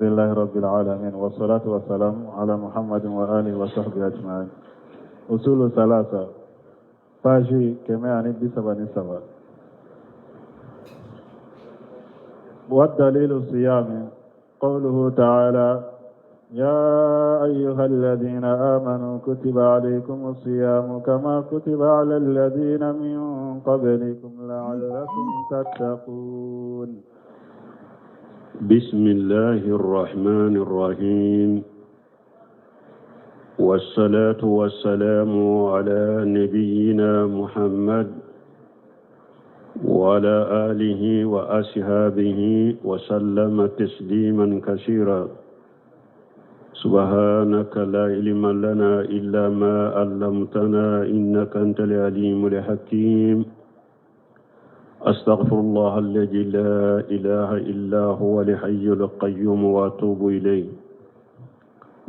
لله رب العالمين والصلاة والسلام على محمد وآله وصحبه أجمعين أصول ثلاثة page 133. والدليل الصيام قوله تعالى يا أيها الذين آمنوا كتب عليكم الصيام كما كتب على الذين من قبلكم لعلكم تتقون. بسم الله الرحمن الرحيم، والصلاة والسلام على نبينا محمد وعلى آله وأصحابه وسلم تسليما كثيرا. سبحانك لا علم لنا إلا ما علمتنا إنك أنت العليم الحكيم. أستغفر الله الذي لا إله إلا هو الحي القيوم وأتوب إليه.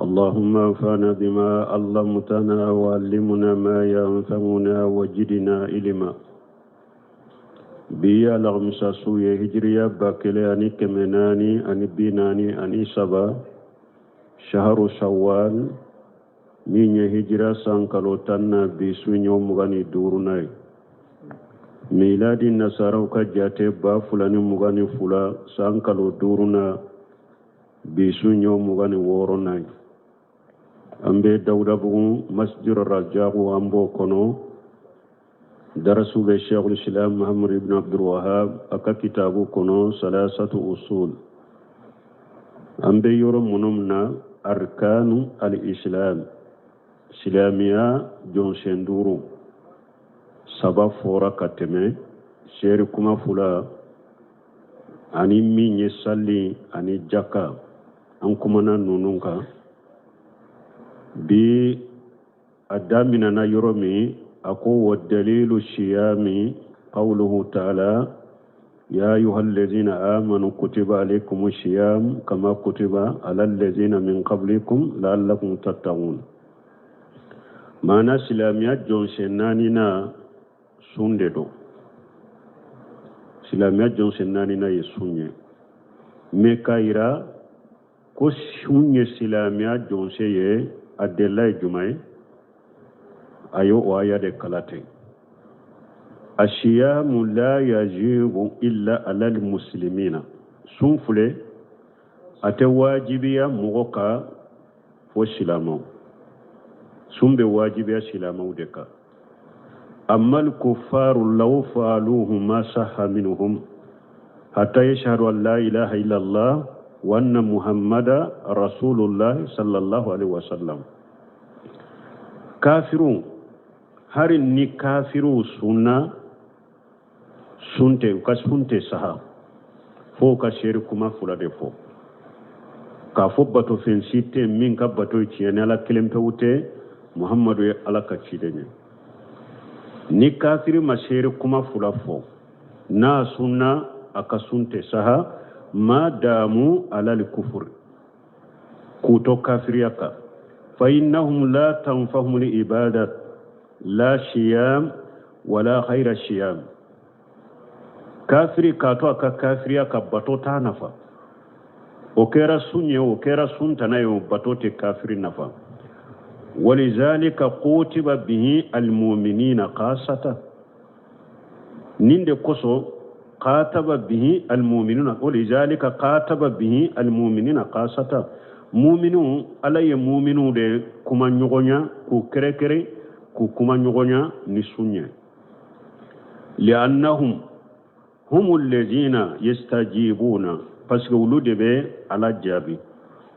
اللهم انفعنا بما علمتنا وعلمنا ما ينفعنا وزدنا علما. Bi ye alamisa su ye, hijiriya 1443, shaharu shawwal, min ye hijira san kalo 10 na, bi su ɲɔ 25nan ye. Miladi nasaraw ka jate, 2022 san kalo duurunan, bi su ɲɔ 26nan ye. An bɛ Dawudabugu, Masjid Rajaku, an b'o kɔnɔ. Darasu bɛ Sheikhul Islam Muhammad ibn Abdul Wahab a ka kitabu kɔnɔ, Salasatu Usul. An bɛ yɔrɔ minnu na, arkanu al-islam, silamɛya jɔnsen duuru. Saba fɔra ka tɛmɛ, seeri kuma fila ani min ye sali ani jaka, an kumana ninnu kan. Bi a daminɛna yɔrɔ min, a ko: wa dalilu siyami qawluhu ta'ala ya ayuha allazina amanu kutiba alaykum siyam kama kutiba ala allazina min qablikum la'allakum tattaqun. Maana silamɛya jɔnsen naaninan, sun de don. Silamɛya jɔnsen naaninan ye sun ye. Mais k'a yira ko sun ye silamɛya jɔnsen ye, a delila ye jumɛn ye? A ye o aya de kala ten: asiyamu la yajibu illa alal muslimina. Sun filɛ, a tɛ wajibiya mɔgɔ kan fo silamɛw. Sun bɛ wajibiya silamɛw de kan. Amal kufaru law faaluhu ma saha minhum hatta yashhadu an la ilaha illallah wa anna muhammada rasulullah sallallahu alaihi wasallam. Kafiru, hari ni kafiru sunna, sun tɛ u ka sun tɛ saha fo ka seeri kuma fila de fɔ, k'a fɔ batofɛn si tɛ min ka bato ye tiɲɛ ni Ala kelen pewu tɛ, Muhammadu ye Ala ka ciden ye. Ni kafiri ma seeri kuma fila fɔ, n'a sunna, a ka sun tɛ saha ma damu alal kufuri, k'u to kafiriya kan. Fa innahum la tanfahum li ibadat la siyam wala khayra siyam. Kafiri k'a to a ka kafiriya ka bato t'a nafa. O kɛra sun ye, o kɛra sun tana ye, o bato tɛ kafiri nafa. Walizalika kutiba bihi almuminina khasata. Nin de kosɔn kataba bihi almuminina, walizalika kataba bihi almuminina khasata. Muminu, Ala ye muminu de kuma ɲɔgɔnya k'u kɛrɛkɛrɛ, k'u kuma ɲɔgɔnya ni sun ye. Li'annahum humu allazina yastajibuna, parce que olu de bɛ Ala jaabi.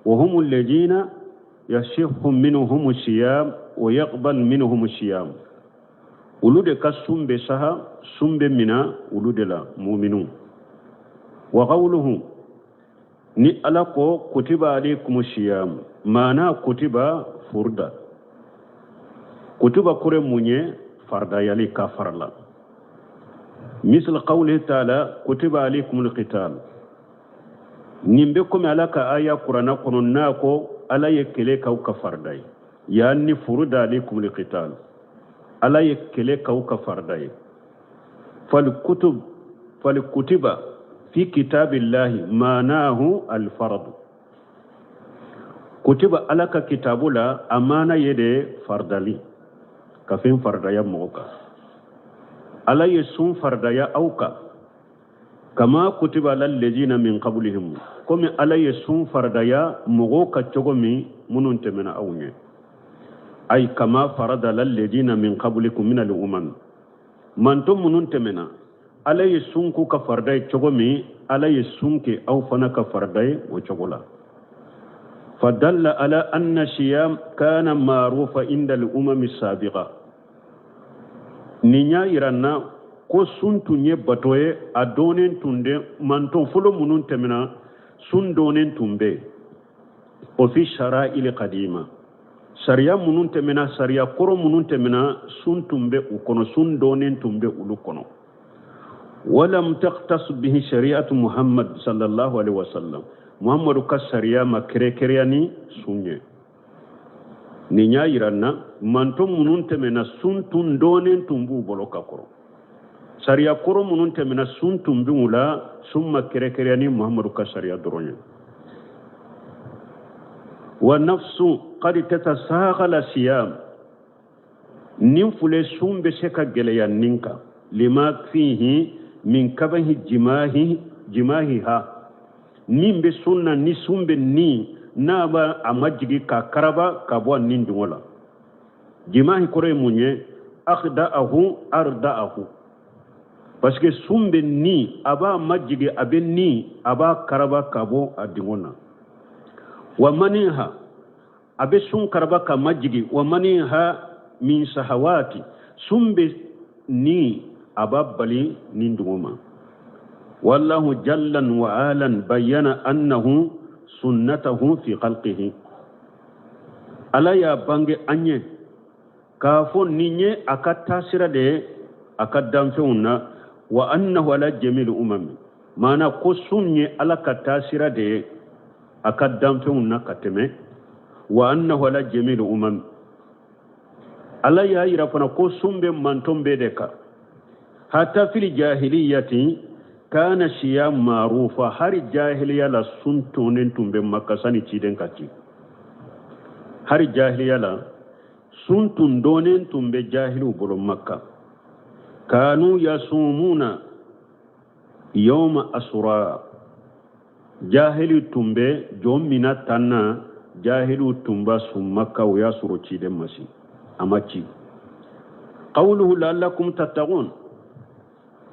Wa humu allazina yasihu minhum siyam wa yaqbal minhum siyam. Olu de ka sun bɛ saha, sun bɛ mina olu de la, muminu. Wa qawluhu, ni Ala ko kutiba alaykum siyam, maana kutiba furda. Kutiba kure mun ye? Fardayali, ka farla. Misal qawlihi ta'ala kutiba alaykum alqital. Nin bɛ komi Ala ka aya Kuranna kɔnɔ n'a ko Ala ye kɛlɛ k'aw ka farida ye, yaani furuda alaykum alqital, Ala ye kɛlɛ k'aw ka farida ye. Falkutub falkutiba fi kitabillahi maanahu alfaradu. Kutiba Ala ka kitabu la, a maana ye de faridali, ka fɛn faridaya mɔgɔ kan. Ala ye sun faridaya aw kan kama kutiba ala lezina min qablihim, komi Ala ye sun faridaya mɔgɔw kan cogo min minnu tɛmɛna aw ɲɛ. Ay kama farada ala lezina min qablikum min al umam, mantɔn minnu tɛmɛna, Ala ye sun k'u ka farida ye cogo min, Ala ye sun kɛ aw fana ka farida ye o cogo la. Fadalla ala anna siyam kana ma'rufa inda al umami sabiqa. Nin y'a yira n na ko sun tun ye bato ye, a dɔnnen tun de mantɔn fɔlɔ minnu tɛmɛna, sun dɔnnen tun bɛ o fi shara'il qadima, sariya minnu tɛmɛna, sariya kɔrɔ minnu tɛmɛna, sun tun bɛ u kɔnɔ, sun dɔnnen tun bɛ olu kɔnɔ. Walam takhtas bihi shari'atu Muhammad sallallahu alaihi wasallam, Muhammadu ka sariya ma kɛrɛkɛrɛya ni sun ye. Nin y'a yira n na mantɔn minnu tɛmɛna, sun tun dɔnnen tun b'u bolo ka kɔrɔ. Sariya kɔrɔ minnu tɛmɛna, sun tun b'u la, sun ma kɛrɛkɛrɛya ni Muhammadu ka sariya dɔrɔn ye. Wa nafsu qad tatasaghala siyam, nin fule sun bɛ se ka gɛlɛya nin kan, lima fihi min kabahi jimahi jimahiha, min bɛ sun na, ni sun bɛ nin n'a b'a a majigi ka karaba ka bɔ a nin dungɔ la. Jimahi kɔrɔ ye mun ye? Akhda'ahu arda'ahu, parce que sun bɛ nin a b'a majigi, a bɛ nin a b'a karaba ka bɔ a dungɔ na. Wa maniha, a bɛ sun karaba ka majigi. Wa maniha min sahawati, sun bɛ nin a b'a bali nin dungɔ ma. Wallahu jallan wa alan bayyana annahu sunnatahu fi khalqihi, Ala y'a bange an ye k'a fɔ nin ye a ka taasira de ye a ka danfɛnw na. Wa annahu ala jamil umami, maana ko sun ye Ala ka taasira de ye a ka danfɛnw na ka tɛmɛ. Wa annahu ala jamil umami, Ala y'a yira fana ko sun bɛ mantɔn bɛɛ de kan. Hatta fil jahiliyati kana siyam ma'rufa, hari jahiliya la sun tonnen tun bɛ Maka sani ciden ka ci. Hari jahiliya la sun tun dɔnnen tun bɛ jahiliw bolo Maka. Kanu yasumuna yawma asura, jahili tun bɛ jɔn mina tan na, jahiliw tun b'a sun Maka, o y'a sɔrɔ ciden ma si, a ma ci. Qawluhu la'allakum tattaqun,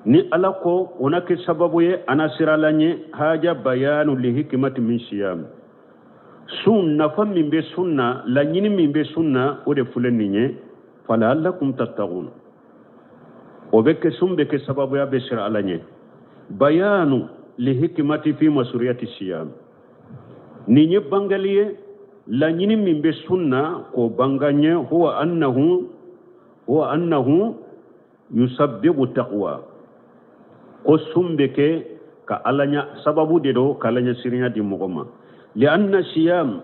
ni Ala ko o na kɛ sababu ye a na siran Ala ɲɛ. Haja bayanu li hikmati min siyam, sun nafa min bɛ sun na, laɲini min bɛ sun na, o de filɛ nin ye. Fala'allakum tattaqun, o bɛ kɛ sun bɛ kɛ sababu ye a bɛ siran Ala ɲɛ. Bayanu li hikmati fi masuriyati siyam, nin ye bangali ye laɲini min bɛ sun na k'o banga ɲɛ. Huwa annahu yusabbibu taqwa, ko sun bɛ kɛ ka Ala ɲɛ sababu de don ka Ala ɲɛ sirinya di mɔgɔ ma. Lianna siyam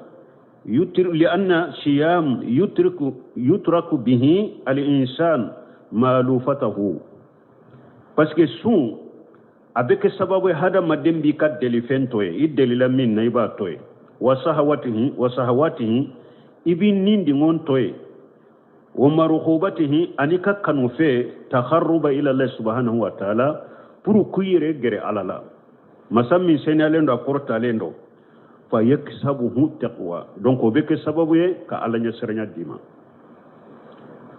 yutraku bihi al insan malufatahu, parce que sun a bɛ kɛ sababu ye hadamaden b'i ka delifɛn to ye, i delila min na i b'a to ye. Wa sahawatihi, i b'i nin dingɔn to ye. Wa marghubatihi, ani ka kanufɛ takharruba ila Allah subhanahu wa ta'ala, pour k'i yɛrɛ gɛrɛ Ala la, masa min seniyalen don, a kɔrɔtalen don. Fa yaksabuhu taqwa, donc o bɛ kɛ sababu ye ka Ala ɲɛsiranya d'i ma,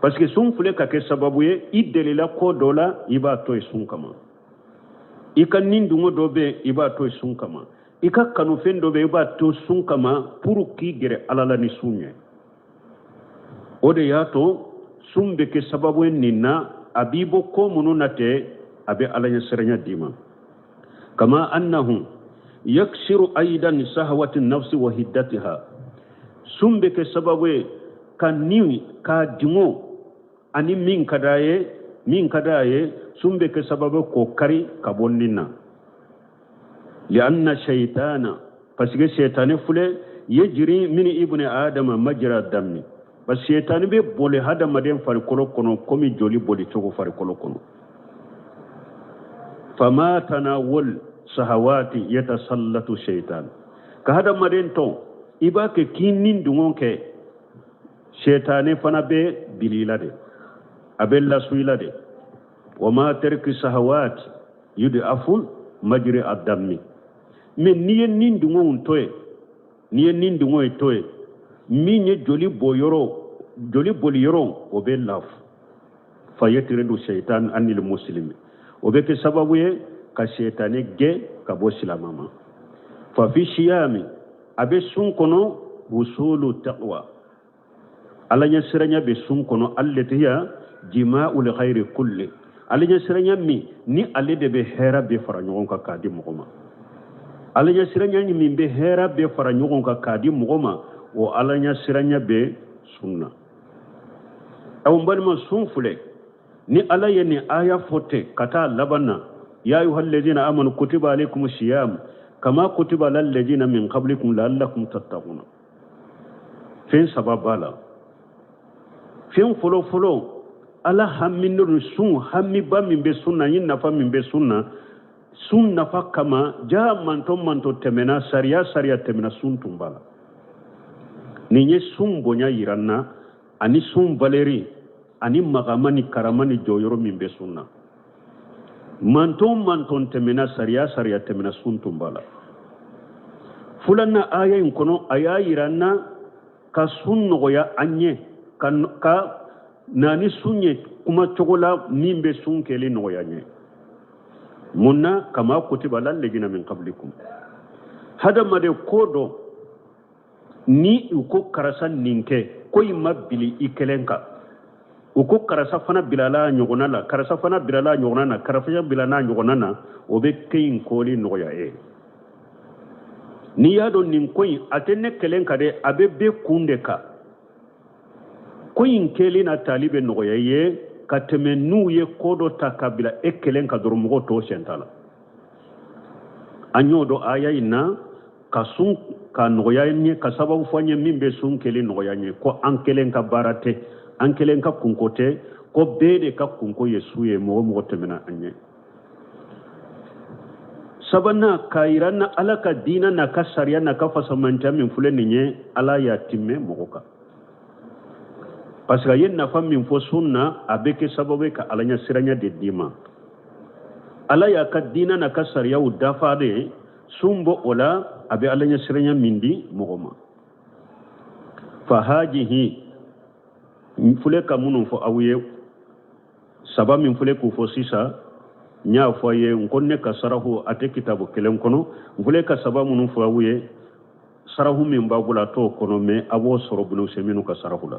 parce que sun filɛ ka kɛ sababu ye i delila ko dɔ la, i b'a to yen sun kama. I ka nin dungo dɔ bɛ yen, i b'a to yen sun kama. I ka kanufɛn dɔ bɛ yen, i b'a to sun kama pour k'i gɛrɛ Ala la ni sun ye. O de y'a to sun bɛ kɛ sababu ye nin na, a b'i bɔ ko minnu na tɛ, a bɛ Ala ɲɛsiranya d'i ma. Kama annahu yaksiru aidan sahawati nafsi wa hiddatiha, sun bɛ kɛ sababu ye ka ni k'a dingo ani min ka d'a ye, min ka d'a ye, sun bɛ kɛ sababu k'o kari ka bɔ nin na. Lianna shaitana, parce que shaitani filɛ, yejiri min ibni adama majra dammi, parce que shaitani bɛ boli hadamaden farikolo kɔnɔ komi joli boli cogo farikolo kɔnɔ. Fama tanawul sahawati yatasallatu shaitan, ka hadamaden tɔn. I b'a kɛ k'i ni dungɔ kɛ, sɛtanɛ fana bɛ bili i la de, a bɛ lasu i la de. Wa ma tariki sahawat yudiafu majri adami. Mais n'i ye ni dungɔw to yen, n'i ye ni dungɔ to yen, min ye joli bɔ yɔrɔ, joli boli yɔrɔ, o bɛ lafu. Fa yatridu shaitan anil muslimi, o bɛ kɛ sababu ye ka sɛtanɛ gɛn ka bɔ silama ma. Fa fi siyami, a bɛ sun kɔnɔ, wusulu taqwa, Ala ɲɛsiranya bɛ sun kɔnɔ, allati hiya jima'ul khairi kulli, Ala ɲɛsiranya min ni ale de bɛ hɛrɛ bɛɛ fara ɲɔgɔn kan k'a di mɔgɔ ma. Ala ɲɛsiranya min bɛ hɛrɛ bɛɛ fara ɲɔgɔn kan k'a di mɔgɔ ma, o Ala ɲɛsiranya bɛ sun na. Aw n balima, sun filɛ ni Ala ye nin aya fɔ ten ka taa laban na: ya ayuha alladhina amanu kutiba alaykum siyam kama kutiba ala alladhina min qablikum la'allakum tattaquna. Fɛn saba b'a la. Fɛn fɔlɔ fɔlɔ, Ala hami don sun, hamiba min bɛ sun na, ni nafa min bɛ sun na. Sun nafa kama ja mantɔ mantɔ tɛmɛna, sariya sariya tɛmɛna, sun tun b'a la. Nin ye sun bonya yira n na, ani sun valeur, ani magama ni karama ni jɔyɔrɔ min bɛ sun na. Mantɔn mantɔn tɛmɛna, sariya sariya tɛmɛna, sun tun b'a la. Filanan, aya in kɔnɔ, a y'a yira n na ka sun nɔgɔya an ye, ka na ni sun ye kuma cogo la min bɛ sun kɛli nɔgɔya n ye. Mun na? Kama kutiba ala alladhina min qablikum. Hadamaden ko dɔ ni u ko karisa nin kɛ, ko i ma bili i kelen kan, u ko karisa fana bilala a ɲɔgɔnna la, karisa fana bilala a ɲɔgɔnna na, karisa bilala a ɲɔgɔnna na, o bɛ ko in koli nɔgɔya e ye. N'i y'a dɔn nin ko in a tɛ ne kelen kan dɛ, a bɛ bɛɛ kun de kan, ko in kɛli na tali bɛ nɔgɔya i ye ka tɛmɛ n'u ye ko dɔ ta ka bila e kelen ka dɔrɔn, mɔgɔw tɔw sen t'a la. An y'o dɔn aya in na ka sun ka nɔgɔya n ye, ka sababu fɔ an ye min bɛ sun kɛli nɔgɔya n ye, ko an kelen ka baara tɛ, an kelen ka kunko tɛ, ko bɛɛ de ka kunko ye su ye, mɔgɔ mɔgɔ tɛmɛna an ɲɛ. Sabanan, k'a yira na Ala ka diinɛ n'a ka sariya n'a ka fasamantya min filɛ nin ye, Ala y'a timmɛ mɔgɔ kan, parce que a ye nafa min fɔ sun na, a bɛ kɛ sababu ye ka Ala ɲɛsiranya de d'i ma. Ala y'a ka diinɛ n'a ka sariyaw dafa de, sun bɔ o la, a bɛ Ala ɲɛsiranya min di mɔgɔ ma. Fa hajihi n filɛ ka minnu fɔ aw ye, saba min filɛ k'u fɔ sisan, n y'a fɔ a ye n ko ne ka sarahu a tɛ kitabu kelen kɔnɔ. N filɛ ka saba minnu fɔ aw ye, sarahu min b'a bolo a t'o kɔnɔ, mais a b'o sɔrɔ Bunu Seminu ka sarahu la,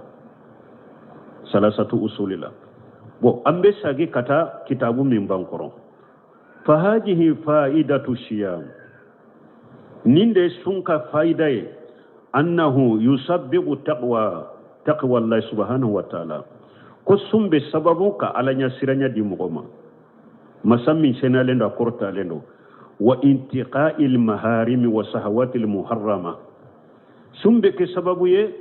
salasatu usuli la. Bon, an bɛ sagi ka taa kitabu min b'an kɔrɔ. Fa hajihi fa'idatu siyam, nin de sun ka fayida ye: annahu yusabbibu taqwa, taqwa Allah subhanahu wa ta'ala, ko sun bɛ sababu ka Ala ɲɛsiranya di mɔgɔ ma, masa min senalen don, a kɔrɔtalen don. Wa intiqa'il maharimi wa sahawatil muharrama, sun bɛ kɛ sababu ye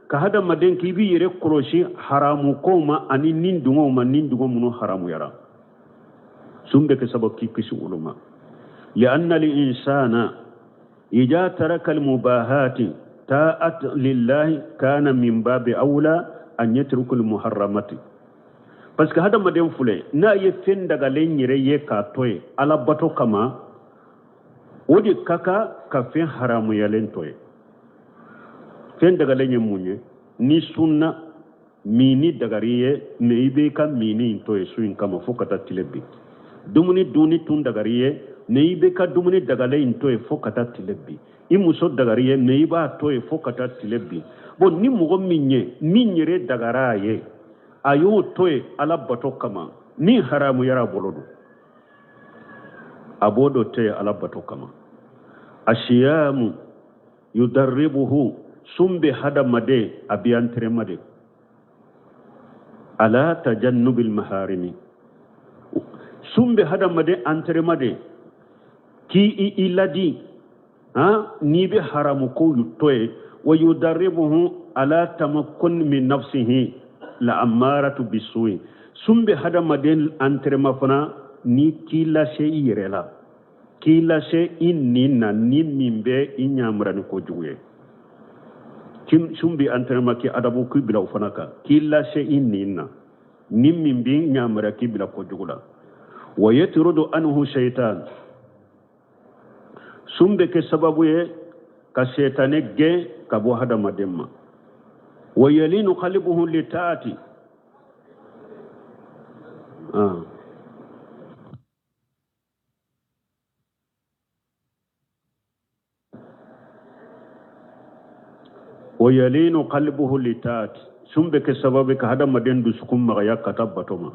ka hadamaden k'i b'i yɛrɛ kɔlɔsi haramu kow ma ani nin dungɔw ma, nin dungɔ minnu haramuyara, sun bɛ kɛ sababu k'i kisi olu ma. Li'anna al-insana idha taraka al-mubahati ta'at lillahi kana min babi awla an yatruku al-muharramati, parce que hadamaden filɛ, n'a ye fɛn dagalen yɛrɛ ye k'a to yen Ala bato kama, o de ka kan ka fɛn haramuyalen to yen. Fɛn dagalen ye mun ye? Ni sunna mini dagari ye, mais i b'i ka mini in to yen su in kama fo ka taa tile bin. Dumuni dunni tun dagari ye, mais i b'i ka dumuni dagalen in to yen fo ka taa tile bin. I muso dagari ye, mais i b'a to yen fo ka taa tile bin. Bon, ni mɔgɔ min ye min yɛrɛ dagara a ye, a y'o to yen Ala bato kama, min haramuyara a bolo don, a b'o dɔ to yen Ala bato kama. Asiyamu yudarribuhu, sun bɛ hadamaden a bɛ entraînement de ala tajannubil maharimi, sun bɛ hadamaden entraînement de k'i i ladi han n'i bɛ haramu kow to yen. Wa yudarribuhu ala tamakkun min nafsihi la amaratu bisu'i, sun bɛ hadamaden entraînement fana ni k'i lase i yɛrɛ la, k'i lase i nin na, ni min bɛ i ɲamura ni kojugu ye. Sun bɛ entraînement k'i adabu k'i bila o fana kan, k'i lase i nin na, ni min b'i yamaruya k'i bila kojugu la. Wa yatrudu anhu shaitan, sun bɛ kɛ sababu ye ka sɛtanɛ gɛn ka bɔ hadamaden ma. Wa yalinu qalbuhu li taati. Wa yalinu qalbuhu li taati, sun bɛ kɛ sababu ka hadamaden dusukun magaya ka taa bato ma.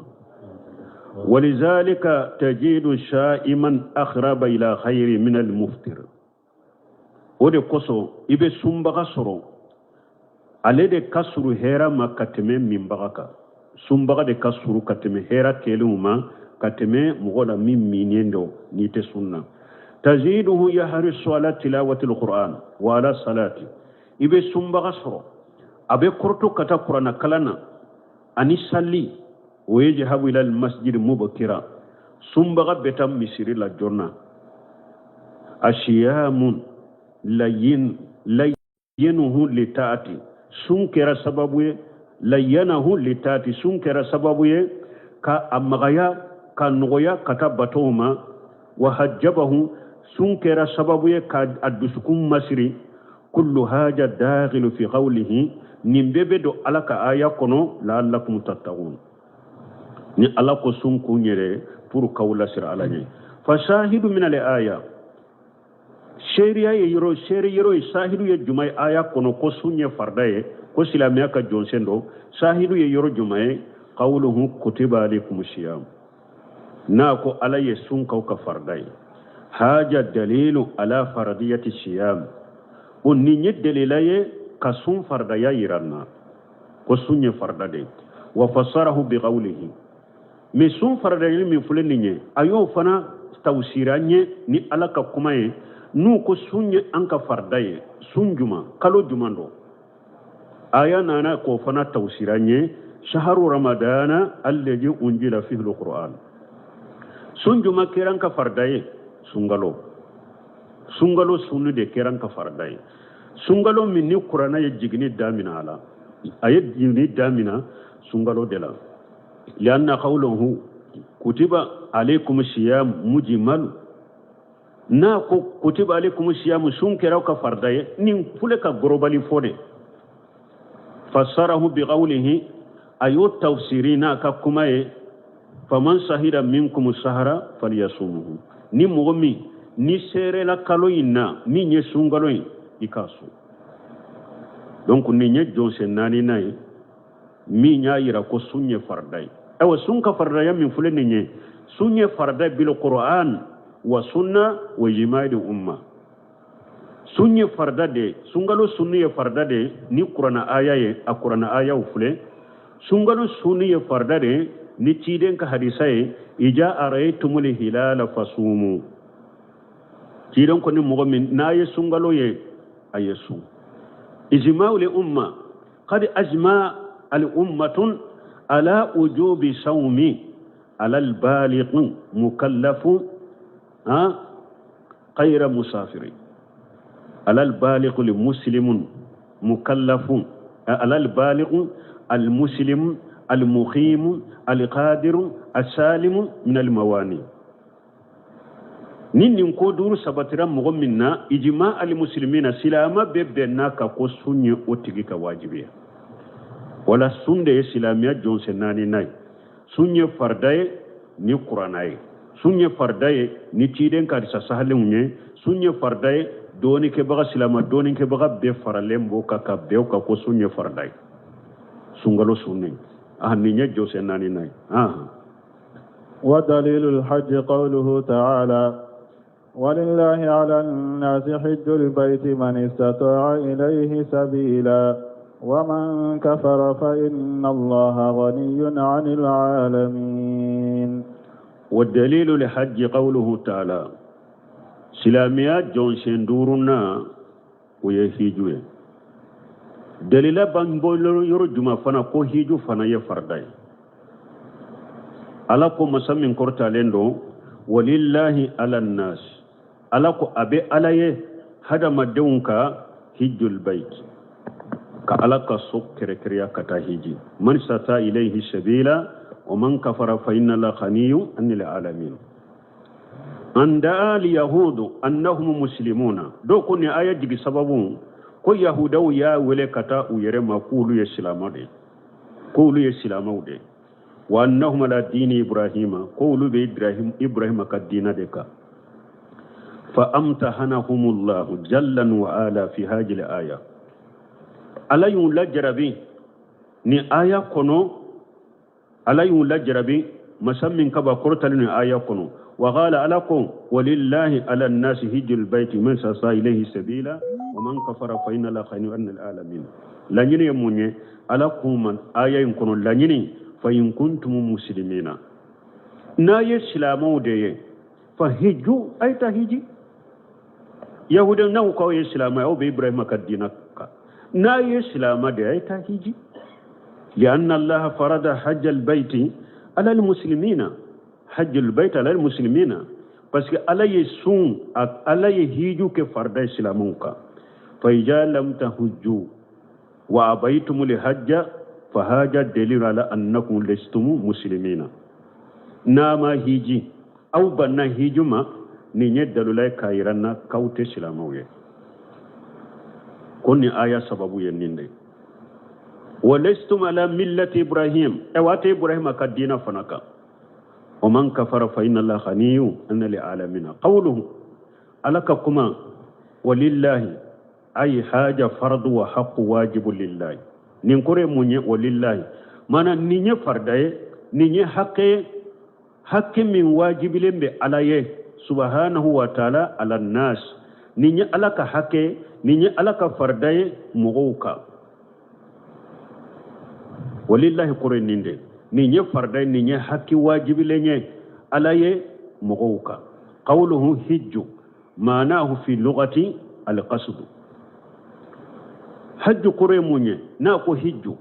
Walizalika tajidu sha'iman akhraba ila khayri min al-muftir. O de kosɔn i bɛ sunbaga sɔrɔ, ale de ka surun hɛrɛ ma ka tɛmɛ minbaga kan. Sunbaga de ka surun ka tɛmɛ hɛrɛ kɛlenw ma ka tɛmɛ mɔgɔ la min minnen don n'i tɛ sun na. Taziduhu yahrisu ala tilawati alquran wa ala salati. I bɛ sunbaga sɔrɔ, a bɛ kɔrɔtɔ ka taa kuranna kalan na ani sali. O ye jahabu ila almasjid mubkira. Sunbaga bɛ taa misiri la joona. Asiyamun layin layyinuhu litaati, sun kɛra sababu ye, layyanahu litaati, sun kɛra sababu ye ka a magaya ka nɔgɔya ka taa batow ma. Wa hajjabahu, sun kɛra sababu ye ka a dusukun masiri. Kullu haja dakhilu fi qawlihi, nin bɛɛ bɛ don Ala ka aya kɔnɔ, la'allakum tattaqun. Ni Ala ko sun kun yɛrɛ pour k'aw lasira Ala ɲɛ. Fashahidu min al aya, seeriya ye yɔrɔ, seere yɔrɔ ye, sahidu ye juma ye aya kɔnɔ ko sun ye farida ye, ko silamɛya ka jɔnsen don. Sahidu ye yɔrɔ juma ye, qawluhu kutiba alaykum siyam, n'a ko Ala ye sun k'aw ka farida ye. Haja dalilu ala faradiyati siyam, o nin ye delila ye ka sun faridaya yira n na ko sun ye farida de ye. Wa fassarahu bi qawlihi, mais sun faridayali min filɛ nin ye, a y'o fana tawsira ɲɛ ni Ala ka kuma ye, n'u ko sun ye an ka farida ye, sun juma, kalo juma don. Aya nana k'o fana tawsira ɲɛ, shaharu ramadana alladhi unjila fihi alquran. Sun juma kɛra an ka farida ye, sunkalo, sunkalo sunni de kɛra an ka farida ye. Sunkalo min ni kuranna ye jiginni daminɛ a la, a ye jiginni daminɛ sunkalo de la. Lianna qawluhu kutiba alaykum siyam mujmal, n'a ko kutiba alaykum siyam, sun kɛra aw ka farida ye, nin fule ka gorobali fɔ de. Fassarahu bi qawlihi, a y'o tafsiri n'a ka kuma ye, faman sahida minkum sahara falyasumuhu, ni mɔgɔ min ni seerela kalo in na min ye sunkalo ye, i k'a sun. Donc nin ye jɔnsen naaninan ye min y'a yira ko sun ye farida ye. Ayiwa, sun ka faridaya min filɛ nin ye, sun ye farida bil Qur'an wa sunna wa ijma'il umma. Sun ye farida de ye, sunkalo sunni ye farida de ye ni kuranna aya ye, a kuranna ayaw filɛ. Sunkalo sunni ye farida de ye ni ciden ka hadisa ye, ija araytumul hilala fasumu. Ciden ko ni mɔgɔ min n'a ye sunkalo ye, a ye sun. Ijma'ul umma, qad ajma al ummatun ala wujubi sawmi ala al baligh mukallafu غير مسافر، على البالغ المسلم مكلف، على البالغ المسلم المقيم القادر السالم من المواني. Ni nin ko duuru sabatira mɔgɔ min na, ijima alimuslimina, silama bɛɛ bɛnna ka ko sun ye o tigi ka wajibi ye. Wala sun de ye silamɛya jɔnsen naaninan ye. Sun ye farida ye ni kuranna ye, sun ye farida ye ni ciden ka hadisa sahalenw ye, sun ye farida ye dɔɔnikɛbaga, silama dɔɔnikɛbaga bɛɛ faralen b'o kan ka bɛn o kan ko sun ye farida ye, sunkalo sunnen. Nin ye jɔsen naaninan ye. Wa dalilu alhajj qawluhu ta'ala ولله على الناس حج البيت من استطاع إليه سبيلا ومن كفر فإن الله غني عن العالمين. والدليل لحج قوله تعالى، سلاميات جونسين دورنا ويهيجوه. دليل بانبولو يرجم فنا كو هيجو فنا يفرداي. ala ko masa min kɔrɔtalen don, walillahi ala nnas, ala ko a bɛ ala ye hadamadenw ka hijjul bait, Ka Ala ka so kɛrɛkɛrɛya ka taa hiji. Man sata ilayhi sabila wa man kafara fa inna la ghaniyun anil alamin. An da'a al yahudu annahum muslimuna. Dɔw ko nin aya jigi sababu ko yahudaw y'a wele ka taa u yɛrɛ ma k'olu ye silamɛ de ye, k'olu ye silamɛw de ye. Wa annahum ala dini Ibrahima, k'olu bɛ Ibrahima ka diina de kan. Fa amtahanahumullahu jallan wa ala fi hadhihi aya. Ala y'u lajarabi ni aya kɔnɔ, Ala y'u lajarabi masa min kaba kɔrɔtalen ni aya kɔnɔ. Wa qala, Ala ko walillahi ala nnasi hijjul baiti man sasa ilayhi sabila wa man kafara fa inna la ghaniyun anil alamin. Laɲini ye mun ye? Ala k'u ma aya in kɔnɔ laɲini fa in kuntum muslimina, n'a ye silamɛw de ye, fa hijju, a ye taa hiji. Yahudiya n'aw k'aw ye silamɛ, aw bɛ Ibrahima ka diina kan, n'a ye silamɛ de ye, a ye taa hiji. Lianna allaha farada hajjal baiti ala almuslimina, hajjul baiti ala almuslimina, parce que Ala ye sun, Ala ye hiju kɛ farida ye silamɛw kan. Fa ija lam tahujju wa abaytum lihajja fa haja dalilu ala annakum lastum muslimina. N'a ma hiji, aw banna hiju ma, nin ye dalula ye k'a yira n na k'aw tɛ silamɛw ye. Ko nin aya sababu ye nin de ye. Wa lastum ala millati Ibrahim, awa tɛ Ibrahima ka diina fana kan. Wa man kafara fa inna allaha ghaniyun anil alamina. Qawluhu, Ala ka kuma walillahi ay haja fardu wa haqqu wajibu lillahi. Nin kɔrɔ ye mun ye? Walillahi mana nin ye farida ye, nin ye hakɛ ye, hakɛ min wajibilen bɛ Ala ye subhanahu wa ta'ala ala nas. Nin ye Ala ka hakɛ, nin ye Ala ka farida ye mɔgɔw kan. Walillahi kɔrɔ ye nin de, nin ye farida ye, nin ye hakɛ wajibilen ye Ala ye mɔgɔw kan. Qawluhu hijju maanahu fi lugati alqasdu. Hajju kɔrɔ ye mun ye? N'a ko hijju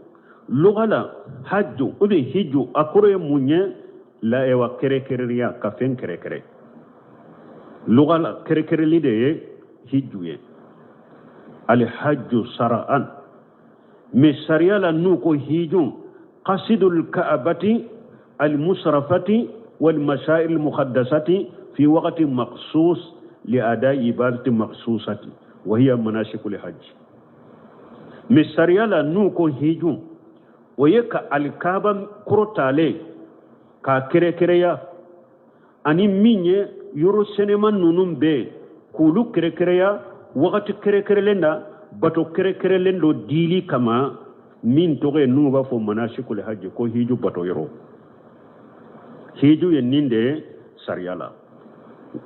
luga la, hajju ou bien hijju a kɔrɔ ye mun ye? La ewa kɛrɛkɛrɛya, ka fɛn kɛrɛkɛrɛ. Luga la kɛrɛkɛrɛli de ye hijju ye. Alhajju sara'an, mais sariya la n'u ko hijju, qasidul ka'abati almusrafati wal mashaa'ir almuqaddasati fi waqti maqsus li ada'i ibadati maqsusati wa hiya manasikul hajj. Mais sariya la n'u ko hijju, o ye ka alikaba kɔrɔtalen k'a kɛrɛkɛrɛya, ani min ye yɔrɔ sɛnɛma ninnu bɛɛ k'olu kɛrɛkɛrɛya wagati kɛrɛkɛrɛlen na, bato kɛrɛkɛrɛlen dɔ dili kama, min tɔgɔ ye n'u b'a fɔ manasikul hajj, ko hiju bato yɔrɔ. Hiju ye nin de ye sariya la.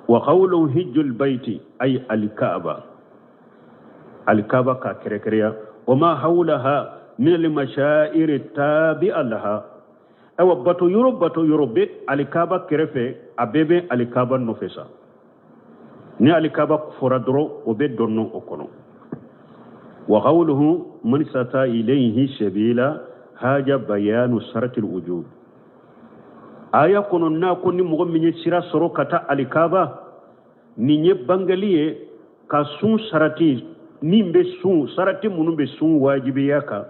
Wa qawlu hijjul baiti ay alkaaba, alkaaba k'a kɛrɛkɛrɛya, wa ma hawlaha min almashaa'iri tabi'a laha. Ayiwa bato yɔrɔ, bato yɔrɔ bɛ alikaba kɛrɛfɛ, a bɛɛ bɛ alikaba nɔfɛ sa. Ni alikaba fɔra dɔrɔn, o bɛ dɔn o kɔnɔ. Wa qawluhu man sata ilayhi sabila haja bayanu saratil wujub. Aya kɔnɔ n'a ko ni mɔgɔ min ye sira sɔrɔ ka taa alikaba, nin ye bangeli ye ka sun sarati min bɛ sun sarati minnu bɛ sun wajibiya kan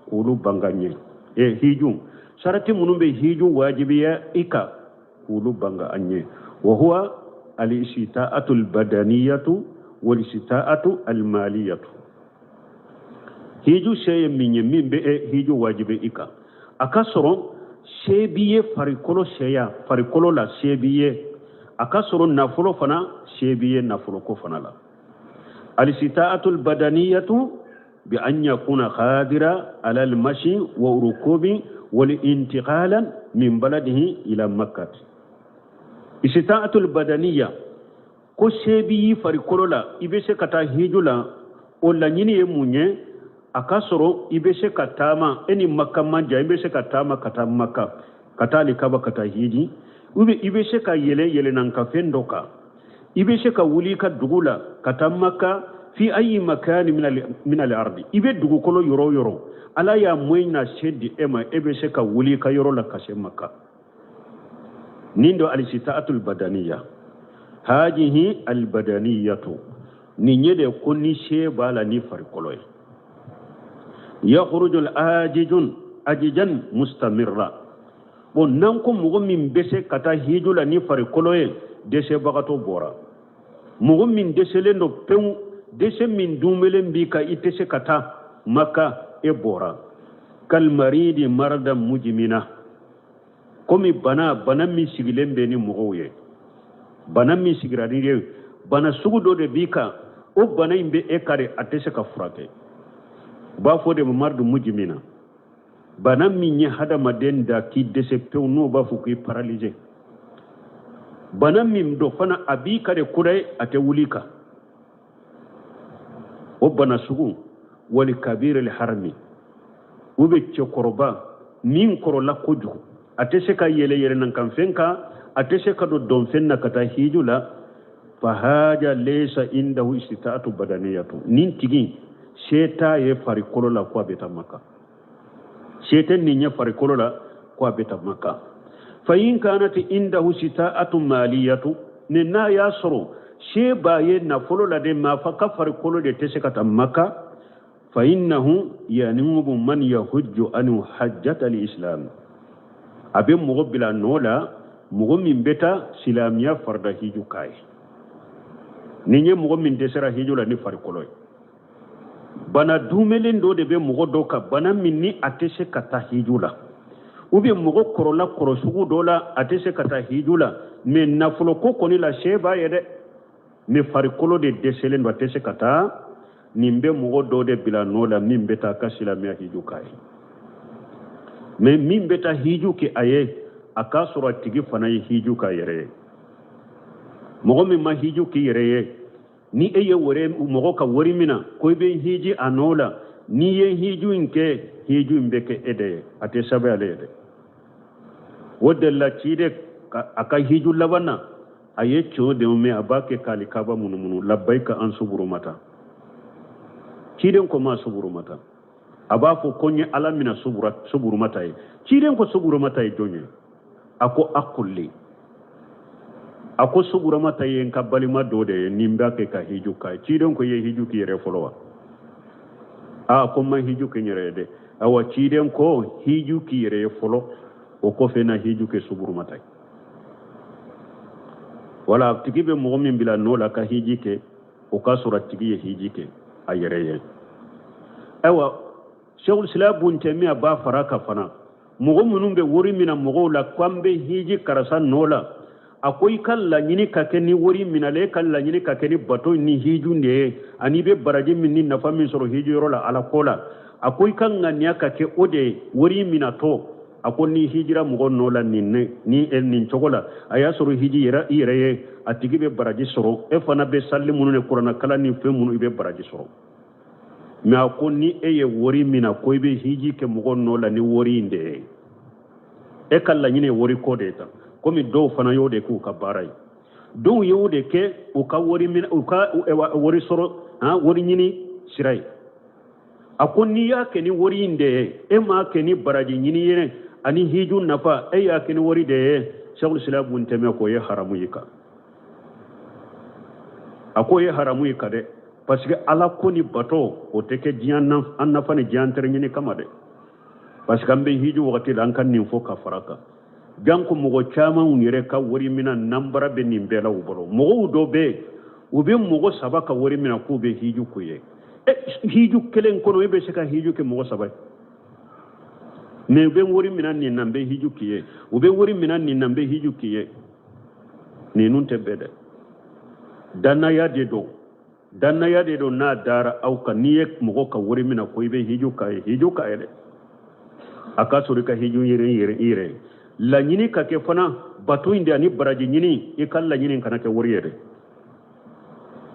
k'olu banga ɲɛ. Hiju sarati minnu bɛ hiju wajibiya i kan k'olu banga an ɲɛ. Wa huwa al-istita'atu al-badaniyatu wal-istita'atu al-maliyatu. Hiju se ye min ye, min bɛ hiju wajibi i kan, a ka sɔrɔ se b'i ye, farikolo seya, farikolo la se b'i ye, a ka sɔrɔ nafolo fana se b'i ye, nafolo ko fana la. Al-istita'atu al-badaniyatu bi an yakuna qadira ala al-mashi wa rukubi wal intiqalan min baladihi ila makkah. Istita'atu al-badaniya ko se b'i farikolo la, i bɛ se ka taa hiju la, o laɲini ye mun ye? A ka sɔrɔ i bɛ se ka taama, e ni Makka man jan, i bɛ se ka taama ka taa Makka, ka taa alikaba, ka taa hiji, ou bien i bɛ se ka yɛlɛ yɛlɛnnankafɛn dɔ kan, i bɛ se ka wuli i ka dugu la ka taa Makka, fi ayi makani min al ardi, i bɛ dugukolo yɔrɔ o yɔrɔ, Ala y'a moyen na se di e ma, e bɛ se ka wuli i ka yɔrɔ la ka se Makka. Nin do alisita'atul badaniya, hajihi albadaniyatu, nin ye de ko ni se b'a la ni farikolo ye. Yakhruju ajijun ajijan mustamirra. Bon, n'an ko mɔgɔ min bɛ se ka taa hiju la ni farikolo ye, dɛsɛbagatɔ bɔra. Mɔgɔ min dɛsɛlen don pewu, dɛsɛ min dunbelen b'i kan, i tɛ se ka taa Maka, e bɔra. Kalmaridi marada mujimina, komi bana, bana min sigilen bɛ ni mɔgɔw ye, bana min sigira n'i ye, bana sugu dɔ de b'i kan, o bana in bɛ e kan de, a tɛ se ka furakɛ. U b'a fɔ de ma maradu mujimina, bana min ye hadamaden da k'i dɛsɛ pewu, n'o b'a fɔ k'i paralysé. Bana min don fana, a b'i kan de kudayi, a tɛ wuli kan. O bana sugu, wali kabir harami, u bɛ cɛkɔrɔba min kɔrɔla kojugu, a tɛ se ka yɛlɛ yɛlɛnkanfɛn kan, a tɛ se ka don donfɛn na ka taa hiju la. Fahaja laysa indahu istita'atu badaniyatu, nin tigi se t'a ye farikolo la ko a bɛ taa Maka, se tɛ nin ye farikolo la ko a bɛ taa Maka. Fa in kanat indahu istita'atu maliyatu, ni n'a y'a sɔrɔ se b'a ye nafolo la de, maa fa ka farikolo de tɛ se ka taa Maka, fa innahu yanubu man yahujju anhu hajjata al-islam, a bɛ mɔgɔ bila nɔ la, mɔgɔ min bɛ taa silamɛya farida hiju k'a ye. Nin ye mɔgɔ min dɛsɛra hiju la ni farikolo ye. Bana dumelen dɔ de bɛ mɔgɔ dɔ kan, bana min ni a tɛ se ka taa hiju la, ou bien mɔgɔ kɔrɔla kɔrɔ sugu dɔ la, a tɛ se ka taa hiju la, mais nafolo ko kɔni la se b'a ye dɛ, mais farikolo de dɛsɛlen don, a tɛ se ka taa. Nin bɛ mɔgɔ dɔ de bila nɔ la min bɛ taa ka silamɛya hiju k'a ye. Mais min bɛ taa hiju kɛ a ye, a k'a sɔrɔ a tigi fana ye hiju k'a yɛrɛ ye. Mɔgɔ min ma hiju k'i yɛrɛ ye, ni e ye wari mɔgɔ ka wari mina ko i bɛ hiji a nɔ la, n'i ye hiju in kɛ, hiju in bɛ kɛ e de ye, a tɛ sɛbɛn ale ye dɛ. O de la ciden a ka hiju laban na, a ye cɛw de mɛn a b'a kɛ k'ali kaba munumunu, labbayika an suburumata. Ciden ko ma suburumata, a b'a fɔ ko n ye Ala mina suburumata ye. Ciden ko suburumata ye jɔn ye? A ko akulli, a ko suburumata ye n ka balima dɔ de ye, ni n b'a kɛ ka hiju k'a ye. Ciden ko i ye hiju k'i yɛrɛ fɔlɔ wa? A ko n ma hiju kɛ n yɛrɛ ye dɛ. Awa, ciden ko hiju k'i yɛrɛ ye fɔlɔ, o kɔfɛ na hiju kɛ suburumata ye. Wala a tigi bɛ mɔgɔ min bila nɔ la ka hiji kɛ, o k'a sɔrɔ a tigi ye hiji kɛ a yɛrɛ ye. Ayiwa, Sheikhul Islam Bun Taymiya b'a fara kan fana, mɔgɔ minnu bɛ wari mina mɔgɔw la ko an bɛ hiji karisa nɔ la, a ko i ka laɲini ka kɛ ni wari minalen, e ka laɲini ka kɛ ni bato ni hiju de ye, ani i bɛ baraji min ni nafa min sɔrɔ hiju yɔrɔ la Ala ko la, a ko i ka ŋaniya ka kɛ o de ye wari minatɔ. A ko n'i hijira mɔgɔ nɔ la nin ni nin cogo la, a y'a sɔrɔ hiji yɛrɛ i yɛrɛ ye, a tigi bɛ baraji sɔrɔ, e fana bɛ sali minnu ni kuranɛkalan ni fɛn minnu, i bɛ baraji sɔrɔ. Mais a ko ni e ye wari mina ko i bɛ hiji kɛ mɔgɔ nɔ la ni wari in de ye, e ka laɲini ye wari ko de ye tan, komi dɔw fana y'o de k'u ka baara ye, dɔw y'o de kɛ u ka wari minɛ, u ka wari sɔrɔ, han, wari ɲini sira ye. A ko n'i y'a kɛ ni wari in de ye, e m'a kɛ ni baraji ɲini ye ani hiju nafa, e y'a kɛ ni wari de ye, Sheikhul Islam Bun Taymiya ko o ye haramu ye kan. A ko o ye haramu ye kan dɛ, parce que Ala ko ni bato o tɛ kɛ diɲɛ an nafa ni diɲɛ tɛrɛ ɲini kama dɛ. Parce que an bɛ hiju wagati la, an ka nin fɔ ka fara kan, janko mɔgɔ caman yɛrɛ ka wari mina nanbara bɛ nin bɛɛ la u bolo. Mɔgɔw dɔ bɛ yen, u bɛ mɔgɔ saba ka wari mina k'u bɛ hiju k'u ye. Hiju kelen kɔnɔ, e bɛ se ka hiju kɛ mɔgɔ saba ye, mais u bɛ wari mina nin na, n bɛ hiju k'i ye, u bɛ wari mina nin na, n bɛ hiju k'i ye. Ninnu tɛ bɛɛ dɛ, dannaya de don, dannaya de don. N'a dara aw kan, n'i ye mɔgɔ ka wari mina ko i bɛ hiju k'a ye, hiju k'a ye dɛ, a k'a sɔrɔ i ka hiju yɛrɛ yɛrɛ i yɛrɛ ye. Laɲini ka kɛ fana bato in de ani baraji ɲini, i ka laɲini kana kɛ wari ye dɛ.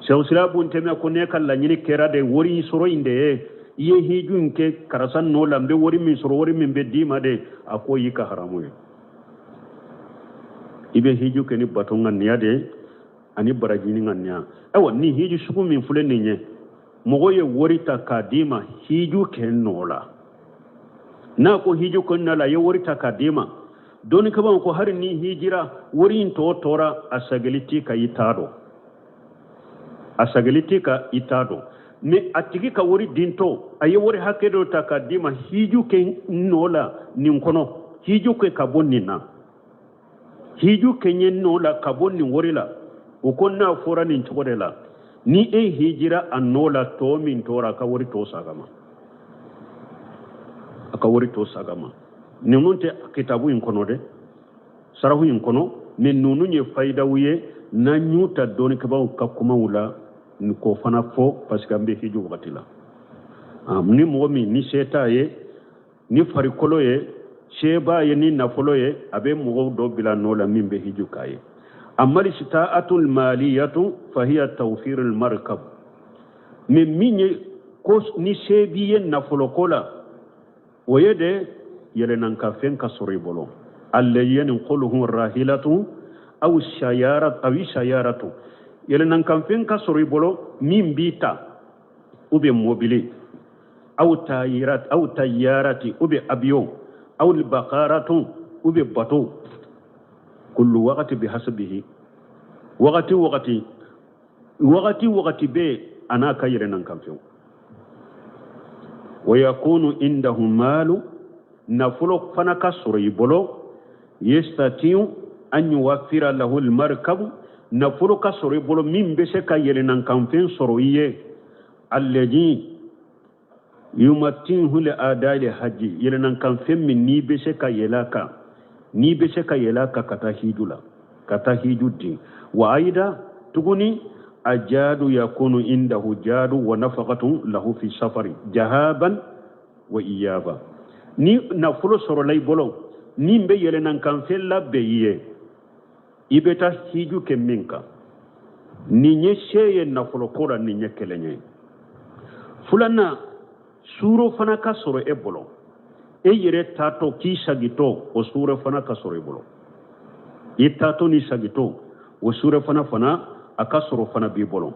Sheikhul Islam Bun Taymiya ko n'e ka laɲini kɛra de wari in sɔrɔ in de ye, i ye hiju in kɛ karisa nɔ la, n bɛ wari min sɔrɔ, wari min bɛ d'i ma de, a k'o y'i ka haramu ye. I bɛ hiju kɛ ni bato ŋaniya de ye ani baraji ɲini ŋaniya. Ayiwa, ni hiju sugu min filɛ nin ye, mɔgɔ ye wari ta k'a d'i ma hiju kɛ nɔ la, n'a ko hiju kɛ nɔ la, a ye wari ta k'a d'i ma, dɔnnikɛbaaw ko hali ni hijira wari in tɔ tora, a sagili t'i kan, i t'a dɔn, a sagili t'i kan, i t'a dɔn. Mais a tigi ka wari dintɔ, a ye wari hakɛ dɔ ta k'a d'i ma, hiju kɛ n nɔ la nin kɔnɔ, hiju kɛ ka bɔ nin na, hiju kɛ n ye nɔ la ka bɔ nin wari la. O ko n'a fɔra nin cogo de la, ni e hijira a nɔ la, tɔ min tora, a ka wari tɔ saga ma, a ka wari tɔ saga ma. Ninnu tɛ kitabu in kɔnɔ dɛ, sarahu in kɔnɔ, mais ninnu ye fayidaw ye n'an y'u ta dɔnnikɛbaaw ka kumaw la k'o fana fɔ, parce que an bɛ hiju wagati la. Ni mɔgɔ min ni se t'a ye ni farikolo ye, se b'a ye ni nafolo ye, a bɛ mɔgɔw dɔ bila nɔ la min bɛ hiju k'a ye. Amma istita'atul maliyatu fahiya tawfirul markab, mais min ye ko ni se b'i ye nafolo ko la, o ye de yɛlɛnankanfɛn ka sɔrɔ i bolo, allazi yanquluhu rahilatu aw sayara aw sayaratu, yɛlɛnankanfɛn ka sɔrɔ i bolo min b'i ta, ou bien mobili, aw tayirat aw tayarati, ou bien avion, aw bakaratu, ou bien bateau. Kullu waqti bihasbihi, wagati wagati wagati wagati bɛ a n'a ka yɛlɛnankanfɛnw. Wa yakunu indahu maalu, nafolo fana ka sɔrɔ i bolo, yestatiu an yuwaffira lahu almarkabu, nafolo ka sɔrɔ i bolo min bɛ se ka yɛlɛnankanfɛn sɔrɔ i ye, alladhi yumattinhu li adai hajji, yɛlɛnankanfɛn min n'i bɛ se ka yɛlɛ a kan, n'i bɛ se ka yɛlɛ a kan ka taa hiju la, ka taa hiju di. Wa ayida tuguni ajadu yakunu indahu jadu wa nafaqatun lahu fi safari jahaban wa iyaba, ni nafolo sɔrɔla i bolo min bɛ yɛlɛnankanfɛn labɛn i ye, i bɛ taa hiju kɛ min kan, nin ye se ye nafolo ko la, nin ye kelen ye. Filanan, suuro fana ka sɔrɔ e bolo, e yɛrɛ taatɔ k'i sagitɔ, o suuro fana ka sɔrɔ i bolo, i taatɔ ni sagitɔ, o suuro fana a ka sɔrɔ fana b'i bolo.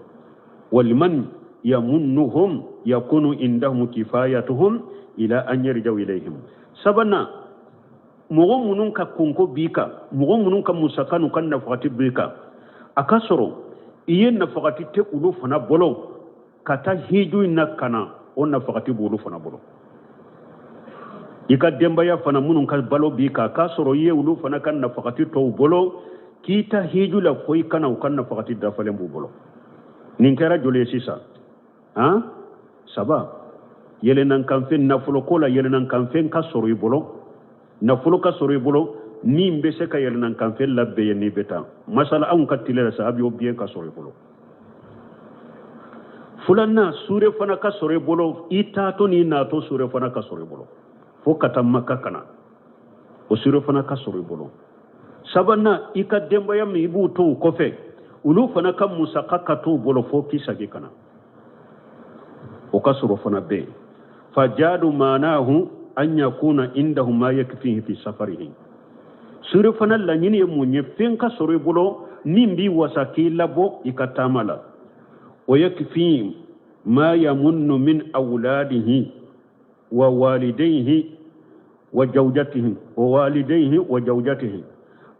Waliman yamunnuhum yakunu indahum kifayatuhum ila an yarjau ilayhim. Sabanan, mɔgɔ minnu ka kunko b'i kan, mɔgɔ minnu ka musaka n'u ka nafagati b'i kan, a ka sɔrɔ i ye nafagati tɛ olu fana bolo ka taa hiju in na ka na, o nafagati b'olu fana bolo. I ka denbaya fana minnu ka balo b'i kan, k'a sɔrɔ i ye olu fana ka nafagati tɔw bolo k'i ta hiju la fo i ka na, u ka nafagati dafalen b'u bolo. Nin kɛra joli ye sisan? Han, saba. Yɛlɛnankanfɛn nafolo ko la, yɛlɛnankanfɛn ka sɔrɔ i bolo, nafolo ka sɔrɔ i bolo min bɛ se ka yɛlɛnankanfɛn labɛn ye n'i bɛ taa. Masala anw ka tile la sa, avion billet ka sɔrɔ i bolo. Filanan, suure fana ka sɔrɔ i bolo, i taatɔ n'i natɔ suure fana ka sɔrɔ i bolo fo ka taa Maka ka na, o suure fana ka sɔrɔ i bolo. Sabanan, i ka denbaya min i b'u to u kɔfɛ, olu fana ka musaka ka t'u bolo fo k'i segin ka na, o ka sɔrɔ fana bɛ yen. Fajadu maanahu an yakuna indahu ma yakfihi fi safarihi. Suure fana laɲini ye mun ye? Fɛn ka sɔrɔ i bolo min b'i wasa k'i labɔ i ka taama la. O yakfi ma yamunnu min awladihi wa walidayhi wa zawjatihi wa walidayhi wa zawjatihi.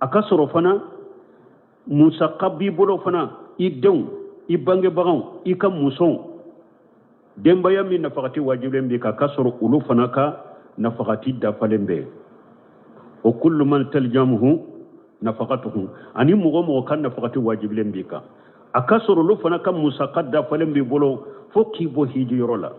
A ka sɔrɔ fana musaka b'i bolo fana, i denw, i bangebagaw, i ka musow, denbaya min nafagati wajibilen b'i kan, ka sɔrɔ olu fana ka nafagati dafalen bɛ. O kullu man taljamuhu nafagatuhu, ani mɔgɔ mɔgɔ ka nafagati wajibilen b'i kan, a ka sɔrɔ olu fana ka musaka dafalen b'i bolo fo k'i bɔ hijiyɔrɔ la.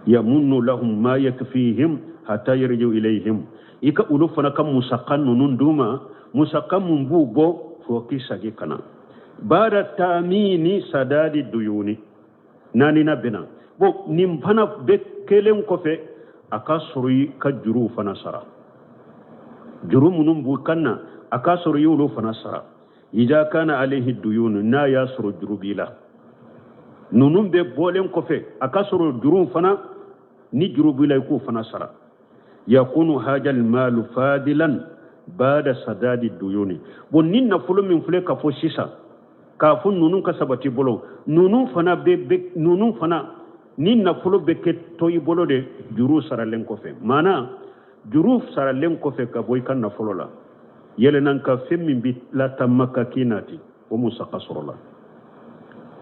Yamunnu lahum ma yakfihim hatta yarji'u ilayhim, i ka olu fana ka musaka ninnu d'u ma, musaka mun b'u bɔ fo k'i segin ka na. Baada tamini sadadi duyuni, naanina bɛna bon nin fana bɛ kelen kɔfɛ, a ka sɔrɔ i ka juruw fana sara, juru minnu b'u kan na, a ka sɔrɔ i y'olu fana sara. Ida kana alayhi duyunu, n'a y'a sɔrɔ juru b'i la, ninnu bɛɛ bɔlen kɔfɛ, a ka sɔrɔ juruw fana ni juru b'i la, i k'o fana sara. Yakunu hajal malu fadilan bada sadadi duyuni. Bon ni nafolo min filɛ ka fɔ sisan k'a fɔ ninnu ka sabati bolo, ninnu fana bɛ ninnu fana ni nafolo bɛ kɛ to i bolo de juru saralen kɔfɛ. Maana juru saralen kɔfɛ ka bɔ i ka nafolo la, yɛlɛnanka fɛn min bɛ lataa Maka k'i nati, o musaka sɔrɔ la.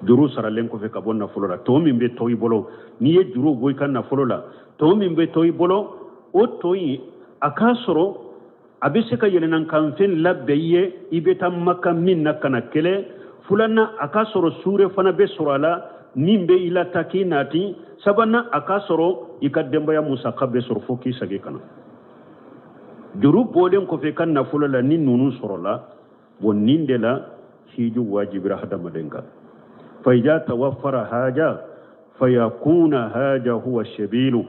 Juru saralen kɔfɛ ka bɔ nafolo la, tɔ min bɛ to i bolo, n'i ye juru bɔ i ka nafolo la, tɔ min bɛ to i bolo, o tɔ in a k'a sɔrɔ a bɛ se ka yɛlɛnankanfɛn labɛn i ye i bɛ taa maka min na ka na kelen. Filanan, a k'a sɔrɔ suure fana bɛ sɔrɔ a la min bɛ i lataa k'i nati. Sabanan, a k'a sɔrɔ i ka denbaya musaka bɛ sɔrɔ fo k'i segin ka na. Juru bɔlen kɔfɛ i ka nafolo la, ni ninnu sɔrɔla, bon, nin de la hiju wajibira hadamaden kan. Fa ida tawaffara haja fayakuna haja huwa sabilu.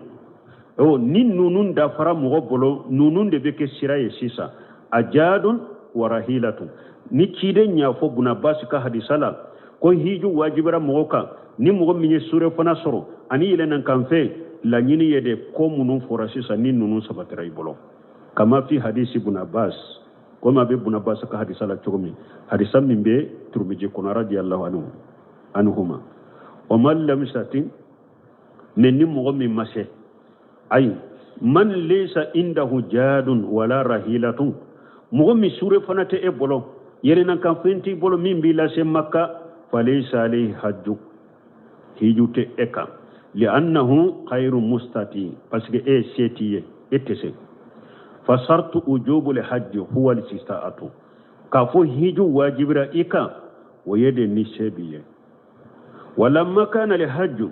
O ni ninnu dafara mɔgɔ bolo, ninnu de bɛ kɛ sira ye sisan, a jadun wa rahilatun. Ni ciden y'a fɔ Buna Basi ka hadisa la ko hiju wajibira mɔgɔ kan ni mɔgɔ min ye sure fana sɔrɔ ani yɛlɛnankanfɛn, laɲini ye de ko minnu fɔra sisan, ni ninnu sabatira i bolo. Kama fi hadisi Buna Bas, komi a bɛ Buna Bas ka hadisa la cogo min, hadisa min bɛ Turumiji kɔnɔ, radiyallahu anhu anhuma. Wa man lam yastati, mais ni mɔgɔ min ma se, ayi, man laysa indahu jadun wala rahilatun, mɔgɔ min sure fana tɛ e bolo, yɛlɛnankanfɛn t'i bolo min b'i lase Makka, falaysa alayhi hajju, hiju tɛ e kan, li'annahu khayru mustati, parce que e se t'i ye, e tɛ se. Fasartu ujubu li hajji huwa lisista'atu, k'a fɔ hiju wajibira i kan, o ye de ni se b'i ye. Walamma kana li hajju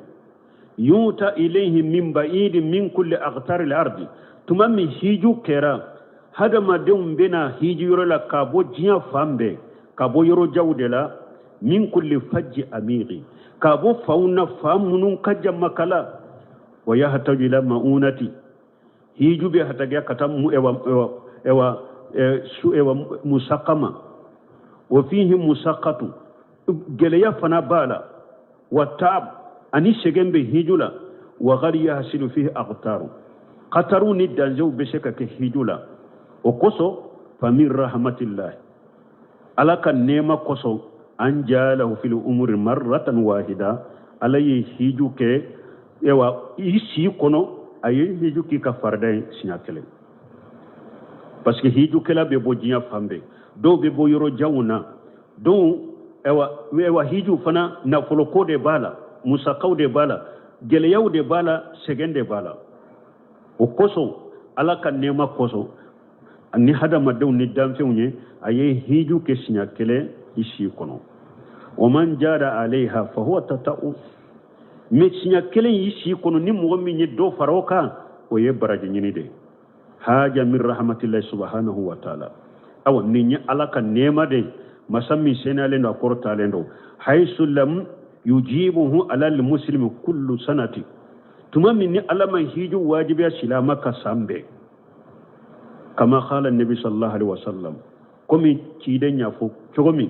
yuta ilayhi min ba'idin min kulli aqtari al-ardi, tuma min hiju kɛra hadamadenw bɛna hiji yɔrɔ la ka bɔ diɲɛ fan bɛɛ, ka bɔ yɔrɔ jaw de la, min kulli fajji amiqi, ka bɔ fanw na, fan minnu ka jan Maka la. Wa yahtaju ila ma'unati, hiju bɛ hatagiya ka taa ewa ewa ewa su ewa musaka ma. Wa fihi musakatu, gɛlɛya fana b'a la, wa taab, ani sɛgɛn bɛ hiju la. Wa qad yahsilu fihi aqtaru, qataru ni danzew bɛ se ka kɛ hiju la. O kosɔn, fa min rahmatillahi, Ala ka nɛɛma kosɔn, an jalahu fil umuri marratan wahida, Ala ye hiju kɛ ewa i si kɔnɔ, a ye hiju k'i ka farida ye siɲɛ kelen. Parce que hijukɛla bɛ bɔ diɲɛ fan bɛɛ, dɔw bɛ bɔ yɔrɔ janw na, dɔw ewa hiju fana nafoloko de b'a la, musakaw de b'a la, gɛlɛyaw de b'a la, sɛgɛn de b'a la. O kosɔn, Ala ka nɛɛma kosɔn ni hadamadenw ni danfɛnw ye, a ye hiju kɛ siɲɛ kelen i si kɔnɔ. Wa man jada alayha fa huwa tata'u, mais siɲɛ kelen i si kɔnɔ, ni mɔgɔ min ye dɔ fara o kan, o ye baraji ɲini de ye. Haja min rahmatillahi subhanahu wa ta'ala, awa nin ye Ala ka nɛɛma de ye, masa min seniyalen don, a kɔrɔtalen don. Haisu lam yujibuhu ala almuslimi kullu sanati, tuma min ni Ala ma hiju wajibiya silama ka san bɛɛ. Kama qala nabi sallallahu alaihi wasallam, komi ciden y'a fɔ cogo min,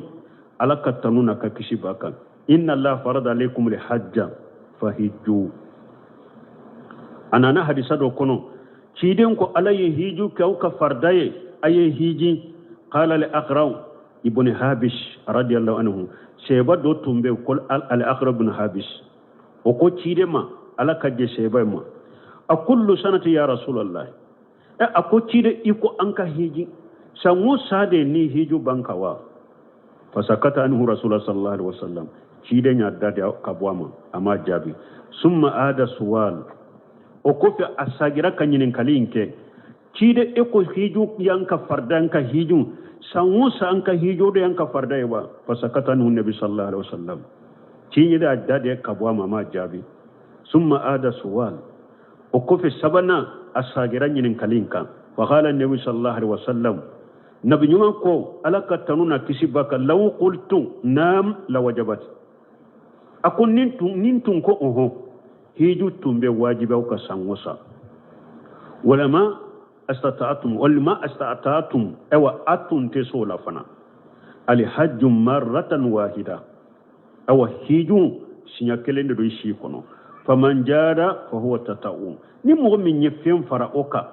Ala ka tanu n'a ka kisi b'a kan, inna Allah farada alaykum alhajja fahijju. A nana hadisa dɔ kɔnɔ, ciden ko Ala ye hiju kɛ aw ka farida ye, a ye hiji. Qala al aqra ibn Habis radiyallahu anhu, sɛba dɔ tun bɛ ko al Aqra ibn Habis, o ko ciden ma, Ala ka jɛ sɛba ma, a kullu sanati ya rasulallah? E, a ko ciden, i ko an ka hiji san o san de ni hiju ban ka wa? Fasakata anhu rasulullah sallallahu alaihi wasallam, ciden y'a da de ka bɔ a ma, a ma jaabi. Summa ada suwal, o kɔfɛ a sagira ka ɲininkali in kɛ, ciden, e ko hiju y'an ka farida, an ka hiju san o san, an ka hiju de y'an ka farida ye wa? Fasakata anhu nabi sallallahu alaihi wasallam, ciden y'a da de ka bɔ a ma, a ma jaabi. Summa ada suwal, o kɔfɛ sabanan a sagira ɲininkali in kan. Faqala nabi sallallahu alaihi wasallam, nabi ɲuman ko, Ala ka tanu na kisi b'a kan, law qultu naam la wajabat, a ko nin tun ko ɔhɔn, hiju tun bɛ wajibi aw ka san o san. Walama astata'atum, walima astata'atum, awa a tun tɛ s'o la fana. Alhajju marratan wahida, awa hiju siɲɛ kelen de don i si kɔnɔ. Faman jada fa huwa tata'u, ni mɔgɔ min ye fɛn fara o kan,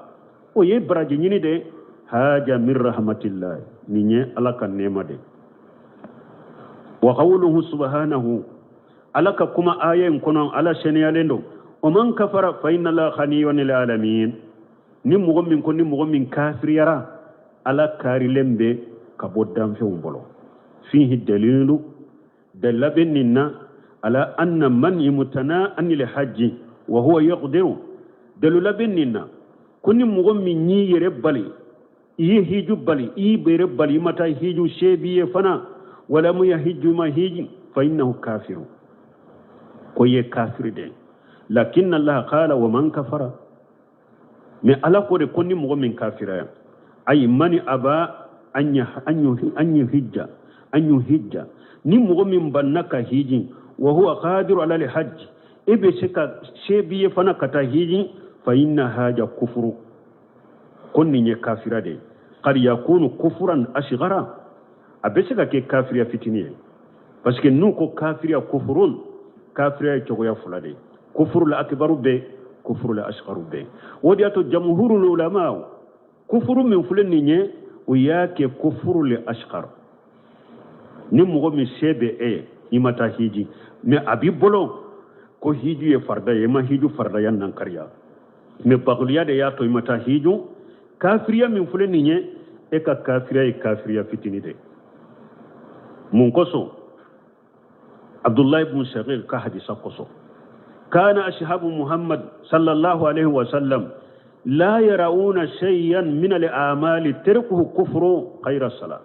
o ye baraji ɲini de. Haja min rahmatillahi, nin ye Ala ka nɛɛma de. Wa qawluhu subhanahu, Ala ka kuma aya in kɔnɔ, Ala seniyalen don, wa man kafara fa inna Allaha ghaniyyun 'anil alamin, ni mɔgɔ min ko ni mɔgɔ min kafiriyara, Ala kaarilen bɛ ka bɔ danfɛnw bolo. Fihi dalilu, dalila bɛ nin na. Ala anna man imtana anil hajji wa huwa yaqdiru, dalila bɛ nin na ko ni mɔgɔ min y'i yɛrɛ bali, i ye hiju bali, i y'i yɛrɛ bali, i ma taa hiju, se b'i ye fana, walamu yahijju, ma hiji, fa innahu kafiru, ko ye kafiri de. Lakin Allah qala wa man kafara, mais Ala ko de ko ni mɔgɔ min kafiraya, ay mani aba an yuhijja, an yuhijja, ni mɔgɔ min banna ka hiji, wa huwa qadiru ala alhajj, e bɛ se ka se b'i ye fana ka taa hiji, fa inna haja kufuru, ko nin ye kafira de ye. Qad yakunu kufuran asghara, a bɛ se ka kɛ kafiriya fitinin ye, parce que n'u ko kafiriya kufurun, kafiriya ye cogoya fila de ye, kufuru la akibaru bɛ, kufuru la asgaru bɛ. O de y'a to jamhurul ulama, kufuru min filɛ nin ye, o y'a kɛ kufuru le asgar. Ni mɔgɔ min se bɛ e ye, i ma taa hiji, mais a b'i bolo ko hiju ye farida ye, i ma hiju faridaya nankariya, mais baguliya de y'a to i ma taa hiju, kafiriya min filɛ nin ye, e ka kafiriya ye kafiriya fitini de. Mun kosɔn? Abdullahi ibn Shaqiq ka hadisa kosɔn. Kana ashabu Muhammad sallallahu alaihi wa sallam la yarawuna shay'an min al-a'mali tarkuhu kufru ghayra salat.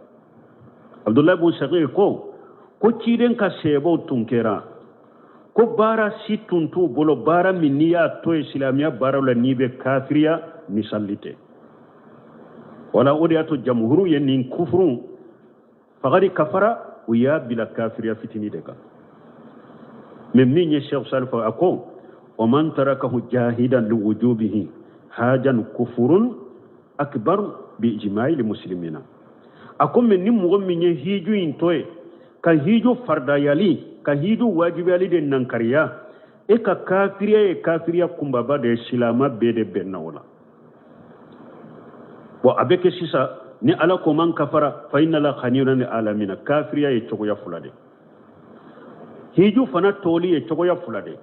Abdullahi ibn Shaqiq ko ciden ka sɛbɛw tun kɛra ko baara si tun t'u bolo, baara min n'i y'a to yen silamɛya baaraw la n'i bɛ kafiriya, ni salli tɛ. Wala o de y'a to jamhuru ye nin kufuru fagari kafara, u y'a bila kafiriya fitini de kan. Mais min ye Cheikh Salif a ko wa man tarakahu jahidan liwujubihi hajan kufurun akbar bi ijma'i muslimina. A ko mais ni mɔgɔ min ye hiju in to yen, ka hiju fardayali, ka hiju wajibiyali de nankariya, e ka kafiriya ye kafiriya kunbaba de ye, silama bɛɛ de bɛnna o la. Bon, a bɛ kɛ sisan ni Ala ko man kafara fa inna la ghaniyun anil alamina, kafiriya ye cogoya fila de, hiju fana toli ye cogoya fila de.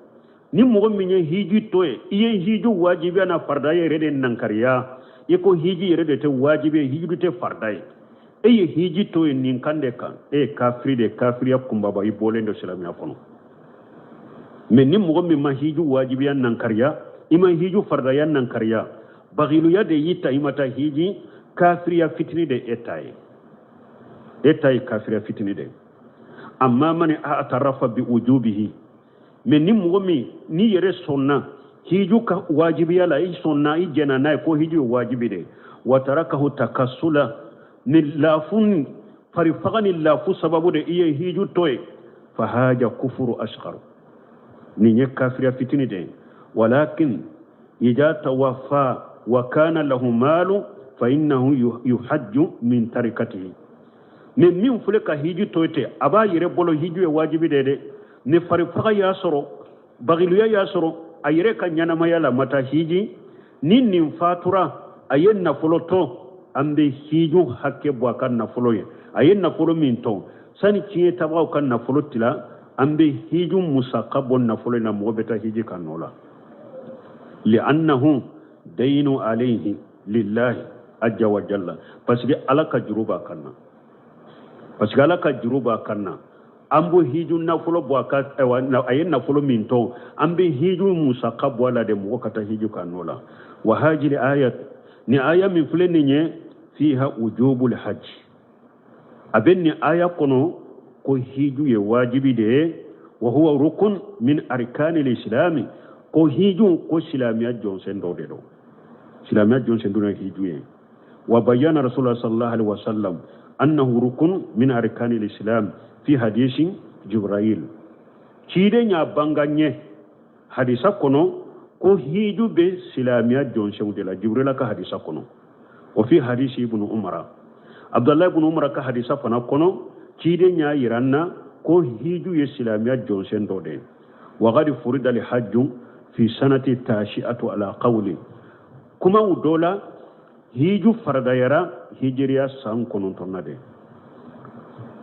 Ni mɔgɔ min ye hiji to yen, i ye hiju wajibiya na farida yɛrɛ de nankariya, i ko hiji yɛrɛ de tɛ wajibi ye, hiji tɛ farida ye, e ye hiji to yen nin kan de kan, e ye kafiri de, kafiriya kunbaba, i bɔlen don silamɛya kɔnɔ. Mais ni mɔgɔ min ma hiju wajibiya nankariya, i ma hiju faridaya nankariya, bagiluya de y'i ta, i ma taa hiji, kafiriya fitini de e ta ye, e ta ye kafiriya fitini de. Amma man atarafa bi wujubihi, mais ni mɔgɔ min n'i yɛrɛ sɔnna hiju ka wajibiya la, i sɔnna, i jɛnna n'a ye ko hiju ye wajibi de, wa tarakahu takassula, ni lafu ni farifaga ni lafu sababu de i ye hiju to yen, fa haja kufuru asghar, nin ye kafiriya fitini de ye. Walakin ida tawaffa wa kana lahu malu fa innahu yuhajju min tarikatihi. Mais min filɛ ka hiju to yen ten, a b'a yɛrɛ bolo hiju ye wajibi de ye dɛ, ni farifaga y'a sɔrɔ, bagiluya y'a sɔrɔ, a yɛrɛ ka ɲɛnamaya la ma taa hiji, ni nin fatura a ye nafolo to, an bɛ hiju hakɛ bɔ a ka nafolo ye, a ye nafolo min to, sani tiɲɛ tabagaw ka nafolo tila, an bɛ hiju musaka bɔ nafolo in na, mɔgɔ bɛ taa hiji ka nɔ la. Li'annahu daynu alayhi lillahi ajja wa jalla, parce que Ala ka juru b'a kan na, parce que Ala ka juru b'a kan na, an b'o hiju nafolo bɔ a ka, a ye nafolo min to, an bɛ hiju musaka bɔ a la de, mɔgɔ ka taa hiju ka nɔ la. Wa hajili ayat, ni aya min filɛ nin ye, fiha wujubul hajj, a bɛ nin aya kɔnɔ ko hiju ye wajibi de ye, wa huwa rukun min arkanil islami, ko hiju ko silamɛya jɔnsen dɔ de don, silamɛya jɔnsen dɔ ye hiju ye. Wa bayyana rasulullah sallallahu alaihi wasallam annahu rukun min arkanil islam fi hadisi Jibril, ciden y'a banga ɲɛ hadisa kɔnɔ ko hiju bɛ silamɛya jɔnsenw de la, Jibrila ka hadisa kɔnɔ. O fi hadisi ibn Umar, Abdallah ibn Umar ka hadisa fana kɔnɔ, ciden y'a yira an na ko hiju ye silamɛya jɔnsen dɔ de ye. Wa qad furida al hajju fi sanati tashi'atu ala qawli, kumaw dɔ la hiju faradayara hijiriya san 9na de.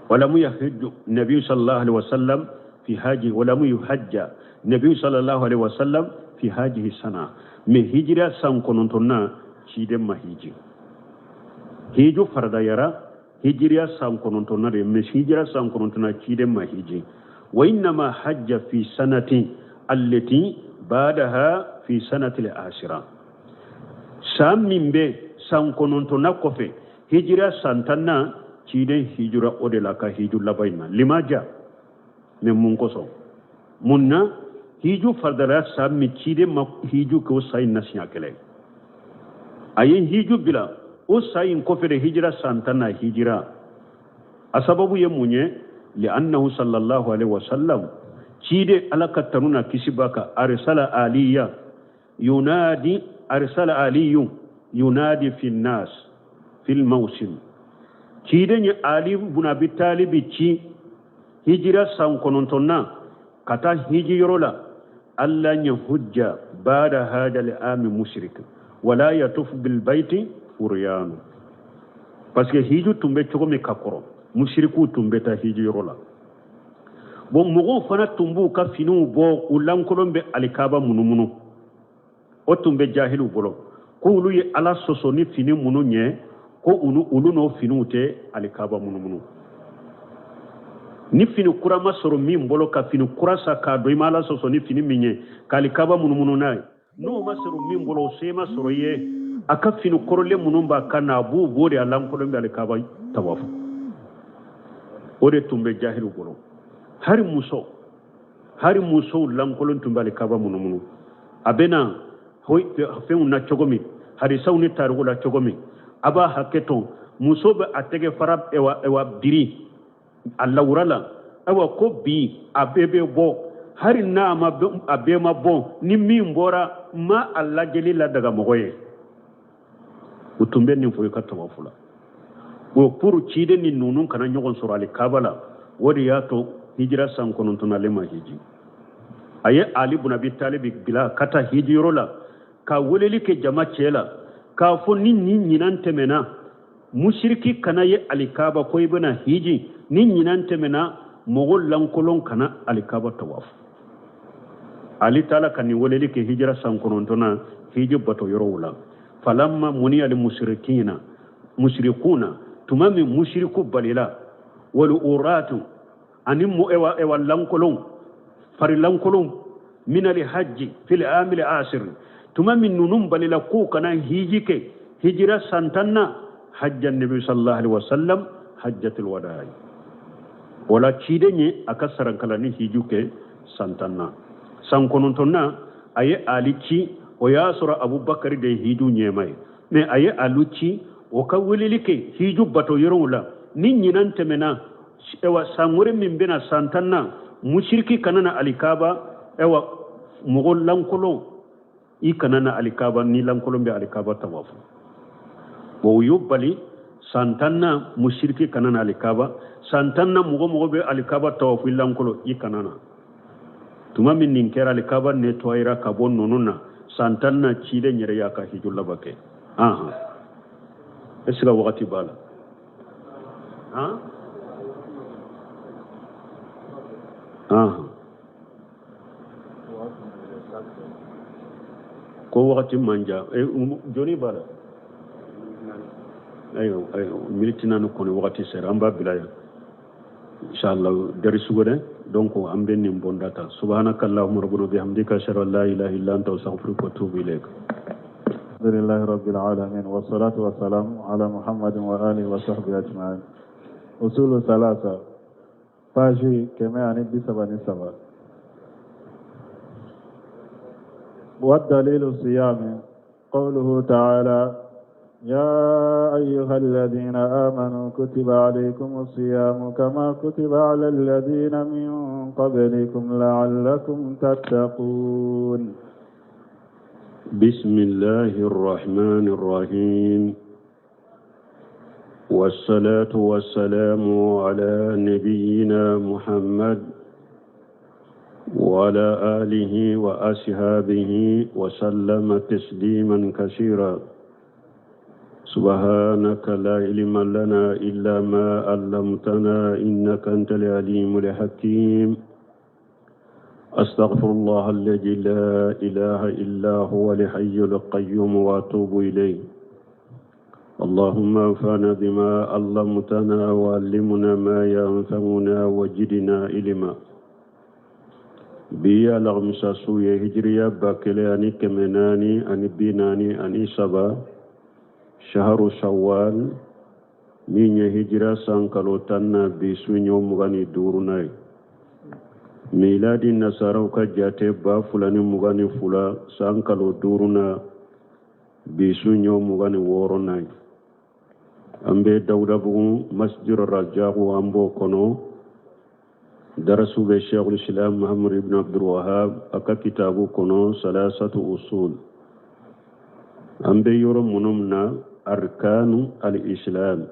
Walamu yahujju nabi sallallahu alaihi wasallam fi haji, walamu yuhajja nabi sallallahu alaihi wasallam fi hajihi sana, mais hijiriya san 9na ciden ma hiji. Hiju faradayara hijiriya san 9na de, mais hijiriya san 9na ciden ma hiji. Wa innama hajja fi sanati allati ba'daha fi sanati al-ashira. San min bɛ san kɔnɔntɔnna kɔfɛ, hijira san tanna, ciden hijira o de la ka hiju laban in na. Limaja mɛ mun kosɔn? Mun na hiju faridala san min, ciden ma hiju kɛ o san in na siɲɛ kelen? A ye hiju bila o san in kɔfɛ de, hijira san tanna hijira. A sababu ye mun ye? Li'annahu sallallahu alaihi wasallam, ciden, Ala ka tanu na kisi b'a kan, arsala aliya yunadi, arsala aliyu yunadi fi nnas fil mawsim. Ciden ye Ali bun Abi Talibi ci hijira san kɔnɔntɔnna ka taa hiji yɔrɔ la, alla yahujja bada hada al-ami mushrik wala yatuf bil bayti uryanu. Parce que hiju tun bɛ cogo min ka kɔrɔ, musirikiw tun bɛ taa hiji yɔrɔ la. Bon, mɔgɔw fana tun b'u ka finiw bɔ, u lankolon bɛ alikaba munumunu. O tun bɛ jahiliw bolo ko olu ye Ala sɔsɔ ni fini minnu ye, ko olu n'o finiw tɛ alikaba munumunu. Ni fini kura ma sɔrɔ min bolo, ka fini kura sa k'a don, i ma Ala sɔsɔ ni fini min ye k'alikaba munumunu n'a ye, n'o ma sɔrɔ min bolo, o se ma sɔrɔ i ye, a ka fini kɔrɔlen minnu b'a kan na, a b'u b'o de, a lankolon bɛ alikaba tawafu. O de tun bɛ jahiliw bolo. Hari musow lankolon tun bɛ alikaba munumunu. A bɛ na fɛnw na cogo min, hadisaw ni tariku la cogo min, a b'a hakɛ to, muso bɛ a tɛgɛ fara ewa biri a lawura la. Ayiwa, ko bi a bɛɛ bɛ bɔ, hari n'a ma, a bɛɛ ma bɔ, ni min bɔra, ma a lajɛli la daga mɔgɔ ye. U tun bɛ nin fɔ i ka tawafu la. O pour ciden ni ninnu kana ɲɔgɔn sɔrɔ alikaba la. O de y'a to hijira san 9 ale ma hiji. A ye Ali bun Abi Talibi bila ka taa hiji yɔrɔ la, ka weleli kɛ jama cɛ la k'a fɔ ni nin ɲinan tɛmɛna, musiriki kana ye alikaba ko i bɛna hiji. Ni ɲinan tɛmɛna, mɔgɔ lankolon kana alikaba tawafu. Ali taala ka nin weleli kɛ hijira san 9na hiji bato yɔrɔw la. Falamma muniya li musirikina, musirikuna, tuma min musiriku balila, wal uratu, ani mu ewa lankolon, fari lankolon, min al hajji fil amil asir, tuma min nunu balila k'u kana hiji kɛ hijira san tanna, hajja nabi sallallahu alaihi wasallam hajjatul wada'i. Wala ciden ye a ka sarankalani hiju kɛ san tanna. San 9na, a ye Ali ci. O y'a sɔrɔ Abubakari de ye hiju ɲɛma ye, mais a ye Ali ci, o ka weleli kɛ hiju bato yɔrɔw la: ni ɲinan tɛmɛna, ewa san wɛrɛ min bɛna, san tanna, musiriki kana na alikaba. Ewa mɔgɔ lankolon, i kana na alikaba ni lankolon bɛ alikaba tawafu. O y'u bali san tanna, musiriki kana na alikaba. San tanna, mɔgɔ mɔgɔ bɛ alikaba tawafu i lankolon, i kana na. Tuma min nin kɛra, alikaba nettoyera ka bɔ ninnu na. San tanna, ciden yɛrɛ y'a ka hiju laban kɛ. Ahan, est ce que wagati b'a la? Han ahan, ko wagati man jan. Jɔnni b'a la? Ayiwa, ayiwa, miniti 4 kɔni wagati sera, an b'a bila yan inshallah darisu wɛrɛ. Donc an bɛ nin bonda ta. Subhanaka allahumma rabbana bihamdika, ashhadu an la ilaha illa anta, astaghfiruka wa atubu ilayk. الحمد لله رب العالمين، والصلاة والسلام على محمد وآله وصحبه أجمعين. أصول ثلاثة، page 133. والدليل الصيام قوله تعالى: يا أيها الذين آمنوا كتب عليكم الصيام كما كتب على الذين من قبلكم لعلكم تتقون. بسم الله الرحمن الرحيم، والصلاة والسلام على نبينا محمد وعلى آله وأصحابه وسلم تسليما كثيرا. سبحانك لا علم لنا إلا ما علمتنا إنك أنت العليم الحكيم. أستغفر الله الذي لا إله إلا هو الحي القيوم وأتوب إليه. اللهم انفعنا بما علمتنا وعلمنا ما ينفعنا وزدنا علما. Bi ye alamisa su ye, hijiriya 1443, shaharu shawwal, min ye hijira san kalo 10 na, bi su ɲɔ 25nan ye. Miladi nasaraw ka jate 2022 san kalo duurunan, bi su ɲɔ 26nan ye. An bɛ Dawudabugu Masjid Rajaku, an b'o kɔnɔ. Darasu bɛ Sheikhul Islam Muhammad ibn Abdul Wahab a ka kitabu kɔnɔ, Salasatu Usul. An bɛ yɔrɔ minnu na, arkanu al-islam,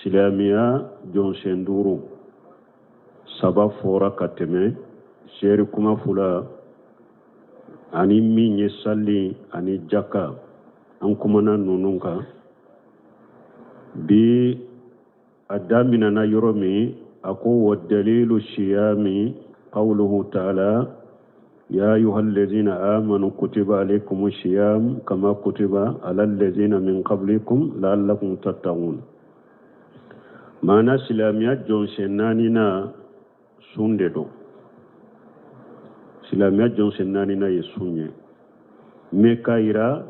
silamɛya jɔnsen duuru, saba fɔra ka tɛmɛ, seeri kuma fila ani min ye sali ani jaka, an kumana ninnu kan. Bi a daminɛna yɔrɔ min, a ko: wa dalilu siyami qawluhu ta'ala ya ayuha allazina amanu kutiba alaykum siyam kama kutiba ala allazina min qablikum la'allakum tattaqun. Maana silamɛya jɔnsen naaninan, sun de don. Silamɛya jɔnsen naaninan ye sun ye. Mais k'a yira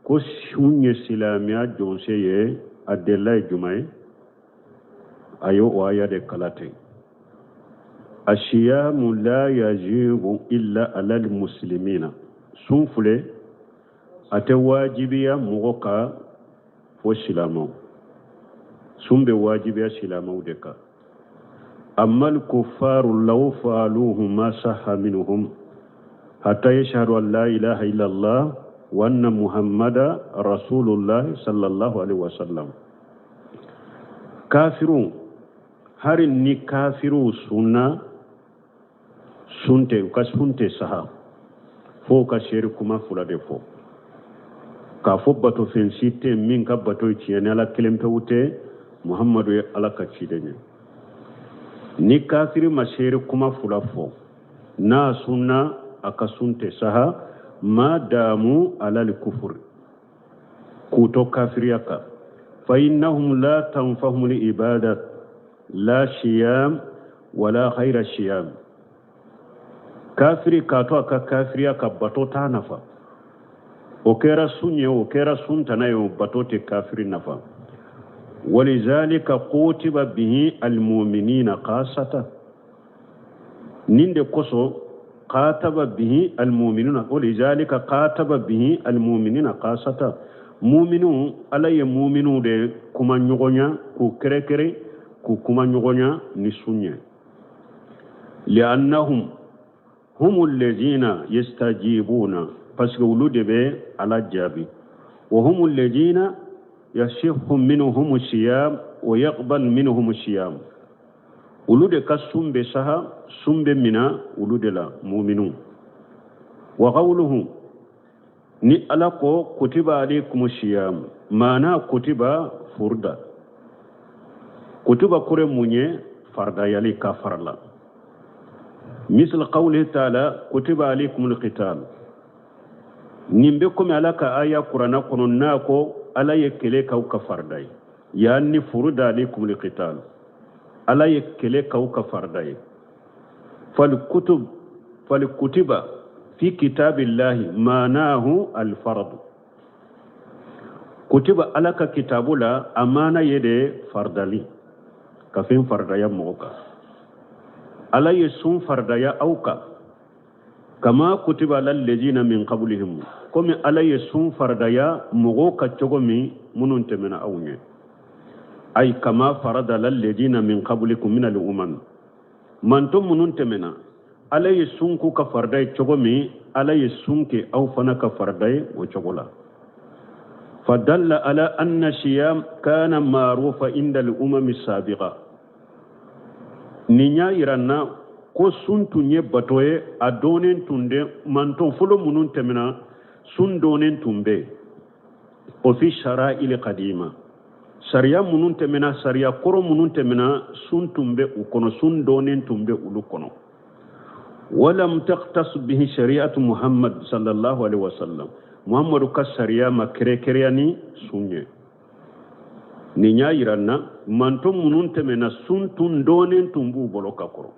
ko sun ye silamɛya jɔnsen ye, a delila ye jumɛn ye? A ye o aya de kala ten: asiyamu la yajibu illa alal muslimina. Sun filɛ, a tɛ wajibiya mɔgɔ kan fo silamɛw. Sun bɛ wajibiya silamɛw de kan. Amal kufaru law faaluhu ma saha minhum hatta yashhadu an la ilaha illallah wa anna muhammada rasulullah sallallahu alaihi wasallam. Kafiru, hari ni kafiru sunna, sun tɛ u ka sun tɛ saha fo ka seeri kuma fila de fɔ, k'a fɔ batofɛn si tɛ min ka bato ye tiɲɛ ni Ala kelen pewu tɛ, Muhammadu ye Ala ka ciden ye. Ni kafiri ma seeri kuma fila fɔ, n'a sunna, a ka sun tɛ saha ma damu alal kufuri, k'u to kafiriya kan. Fa innahum la tanfahum li ibadat la siyam wala khayra siyam. Kafiri k'a to a ka kafiriya ka bato t'a nafa. O kɛra sun ye, o kɛra sun tana ye, o bato tɛ kafiri nafa. Walizalika kutiba bihi almuminina khasata. Nin de kosɔn kataba bihi almuminina, walizalika kataba bihi almuminina khasata. Muminu, Ala ye muminu de kuma ɲɔgɔnya k'u kɛrɛkɛrɛ, k'u kuma ɲɔgɔnya ni sun ye. Li'annahum humu allazina yastajibuna, parce que olu de bɛ Ala jaabi. Wa humu allazina yasihu minhum siyam wa yaqbal minhum siyam. Olu de ka sun bɛ saha, sun bɛ mina olu de la, muminu. Wa qawluhu, ni Ala ko kutiba alaykum siyam, maana kutiba furda. Kutiba kure mun ye? Fardayali, ka farla. Misal qawlihi ta'ala kutiba alaykum alqital. Nin bɛ komi Ala ka aya Kurana kɔnɔ n'a ko Ala ye kɛlɛ k'aw ka farida ye, yaani furuda alaykum alqital, Ala ye kɛlɛ k'aw ka farida ye. Falkutub falkutiba fi kitabillahi maanahu alfaradu. Kutiba Ala ka kitabu la, a maana ye de faridali, ka fɛn faridaya mɔgɔ kan. Ala ye sun faridaya aw kan, kama kutiba ala lezina min qablihim, komi Ala ye sun faridaya mɔgɔw ka cogo min minnu tɛmɛna aw ɲɛ. Ay kama farada ala lezina min qablikum min al umam. Manto minnu tɛmɛna, Ala ye sun k'u ka farida ye cogo min, Ala ye sun kɛ aw fana ka farida ye o cogo la. Fadalla ala anna siyam kana ma'rufa inda al umami sabiqa. Nin y'a yira n na ko sun tun ye bato ye, a dɔnnen tun de manton fɔlɔ minnu tɛmɛna, sun dɔnnen tun bɛ o. Fi shara'il qadima, sariya minnu tɛmɛna, sariya kɔrɔ minnu tɛmɛna, sun tun bɛ u kɔnɔ, sun dɔnnen tun bɛ olu kɔnɔ. Walam taqtas bihi shari'atu Muhammad sallallahu alaihi wasallam. Muhammadu ka sariya ma kɛrɛkɛrɛya ni sun ye. Nin y'a yira n na manton minnu tɛmɛna, sun tun dɔnnen tun b'u bolo ka kɔrɔ.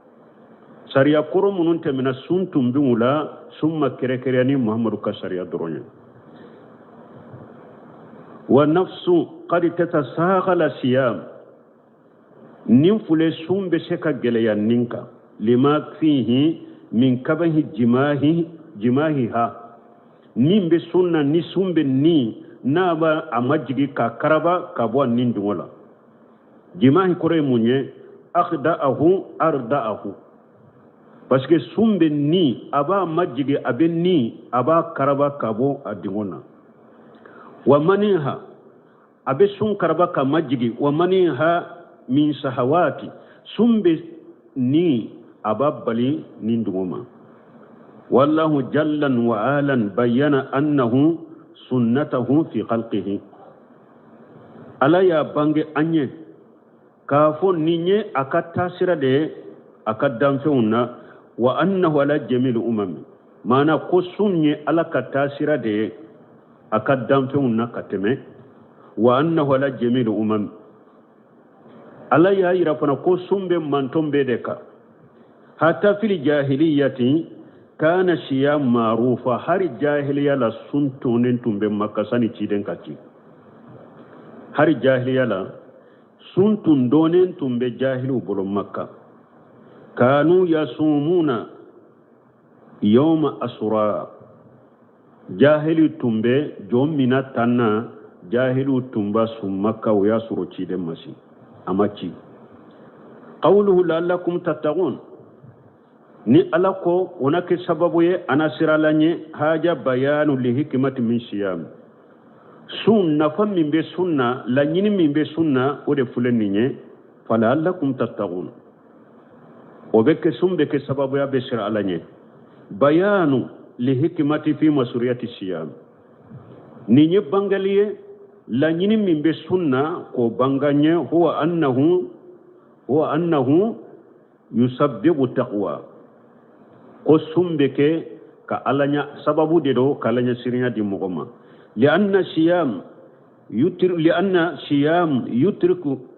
Sariya kɔrɔ minnu tɛmɛna sun tun bɛ u la, sun ma kɛrɛnkɛrɛnya ni Muhamadu ka sariya dɔrɔn ye. Wa nafsu qad tatasaghala siyam, nin fule sun bɛ se ka gɛlɛya nin kan, lima fihi min kabahi jimahi jimahiha, min bɛ sun na ni sun bɛ ni n'a b'a a majigi k'a karaba ka bɔ a nin dungɔ la. Jimahi kɔrɔ ye mun ye? Akhda'ahu arda'ahu, parce que sun bɛ ni a b'a majigi, a bɛ ni a b'a karaba ka bɔ a dungɔ na. Wa maniha, a bɛ sun karaba ka majigi. Wa maniha min sahawati, sun bɛ ni a b'a bali ni dungɔ ma. Wallahu jallan wa alan bayyana annahu sunnatahu fi khalqihi, Ala y'a bange an ye k'a fɔ nin ye a ka taasira de ye a ka danfɛnw na. Wa annahu ala jamil umami, maana ko sun ye Ala ka taasira de ye a ka danfɛnw na ka tɛmɛ. Wa annahu ala jamil umami, Ala y'a yira fana ko sun bɛ mantɔn bɛɛ de kan. Hatta fil jahiliyati kana siyam ma'rufa, hari jahiliya la sun tonnen tun bɛ Maka sani ciden ka ci. Hari jahiliya la sun tun dɔnnen tun bɛ jahiliw bolo Maka. Kanu yasumuna yawma asura, jahili tun bɛ jɔn mina tan na, jahiliw tun b'a sun Maka, o y'a sɔrɔ ciden ma si, a ma ci. Qawluhu la'allakum tattaqun, ni Ala ko o na kɛ sababu ye a na siran Ala ɲɛ. Haja bayanu li hikmati min siyam, sun nafa min bɛ sun na, laɲini min bɛ sun na, o de filɛ nin ye. Fala'allakum tattaqun, o bɛ kɛ sun bɛ kɛ sababu ye a bɛ siran Ala ɲɛ. Bayanu li hikmati fi masuriyati siyam, nin ye bangali ye laɲini min bɛ sun na k'o banga ɲɛ. Huwa annahu yusabbibu taqwa, ko sun bɛ kɛ ka Ala ɲɛ sababu de don ka Ala ɲɛ sirinya di mɔgɔ ma. Lianna siyam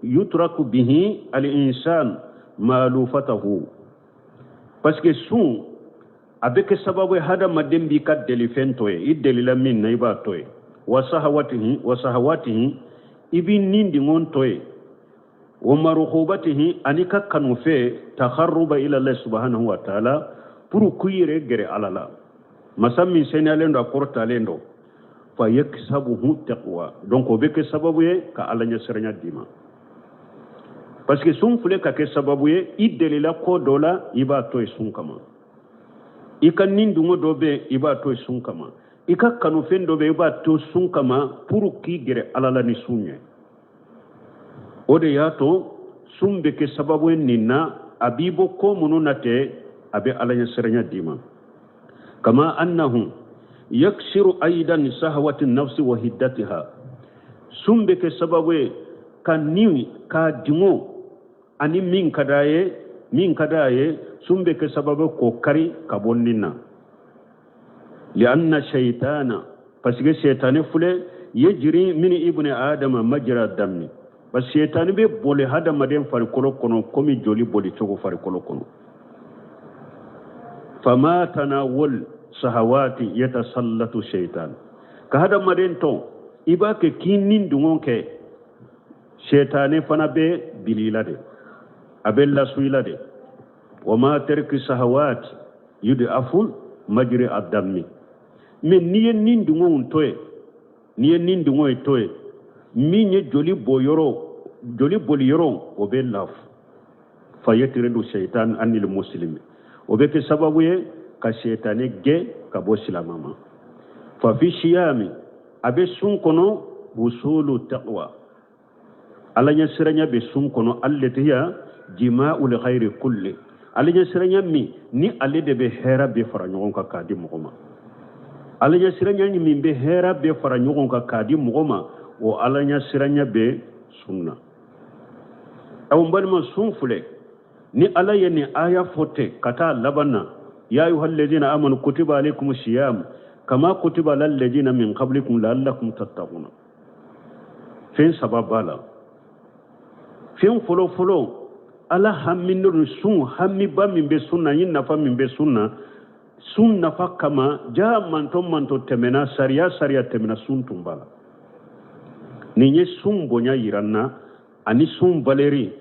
yutraku bihi al insan malufatahu, parce que sun a bɛ kɛ sababu ye hadamaden b'i ka delifɛn to ye, i delila min na i b'a to ye. Wa sahawatihi, i b'i nin dingɔn to ye. Wa marghubatihi, ani ka kanufɛ. Takharruba ila Allah subhanahu wa ta'ala, pour k'i yɛrɛ gɛrɛ Ala la, masa min seniyalen don, a kɔrɔtalen don. Fa yaksabuhu taqwa, donc o bɛ kɛ sababu ye ka Ala ɲɛsiranya d'i ma, parce que sun filɛ ka kɛ sababu ye i delila ko dɔ la, i b'a to yen sun kama. I ka nin dungo dɔ bɛ yen, i b'a to yen sun kama. I ka kanufɛn dɔ bɛ yen, i b'a to sun kama pour k'i gɛrɛ Ala la ni sun ye. O de y'a to sun bɛ kɛ sababu ye nin na, a b'i bɔ ko minnu na tɛ, a bɛ Ala ɲɛsiranya d'i ma. Kama annahu yaksiru aidan sahawati nafsi wa hiddatiha, sun bɛ kɛ sababu ye ka ni k'a dingo ani min ka d'a ye, min ka d'a ye, sun bɛ kɛ sababu k'o kari ka bɔ nin na. Lianna shaitana, parce que shaitani filɛ, yejiri min ibni adama majra dammi, parce que shaitani bɛ boli hadamaden farikolo kɔnɔ komi joli boli cogo farikolo kɔnɔ. Fama tanawul sahawati yatasallatu shaitan, ka hadamaden tɔn i b'a kɛ k'i nin dungo kɛ, shaitani fana bɛ bili la de, a bɛ lasu i la de. Wa ma tarki sahawat yud'afu majri ad-dammi, mais n'i ye nin dungow to yen, n'i ye nin dungo to yen, min ye joli bɔ yɔrɔ, joli boli yɔrɔ, o bɛ lafu. Fa yatridu shaitan anil muslimi, o bɛ kɛ sababu ye ka shaitani gɛn ka bɔ silama ma. Fa fi siyami, a bɛ sun kɔnɔ wusulu taqwa, Ala ɲɛsiranya bɛ sun kɔnɔ. Allati hiya jima'ul khairi kulli, Ala ɲɛsiranya min ni ale de bɛ hɛrɛ bɛɛ fara ɲɔgɔn kan k'a di mɔgɔ ma. Ala ɲɛsiranya min bɛ hɛrɛ bɛɛ fara ɲɔgɔn kan k'a di mɔgɔ ma, o Ala ɲɛsiranya bɛ sun na. Aw n balima, sun filɛ ni Ala ye nin aya fɔ ten ka taa laban na: ya ayuha alladhina amanu kutiba alaykum siyam kama kutiba alal ladina min qablikum la'allakum tattaquna. Fɛn saba b'a la. Fɛn fɔlɔ fɔlɔ Ala haminen don sun, hamiba min bɛ sun na, ni nafa min bɛ sun na, sun nafa kama ja mantɔn mantɔn tɛmɛna, sariya sariya tɛmɛna, sun tun b'a la. Nin ye sun bonya yira n na, ani sun valeri,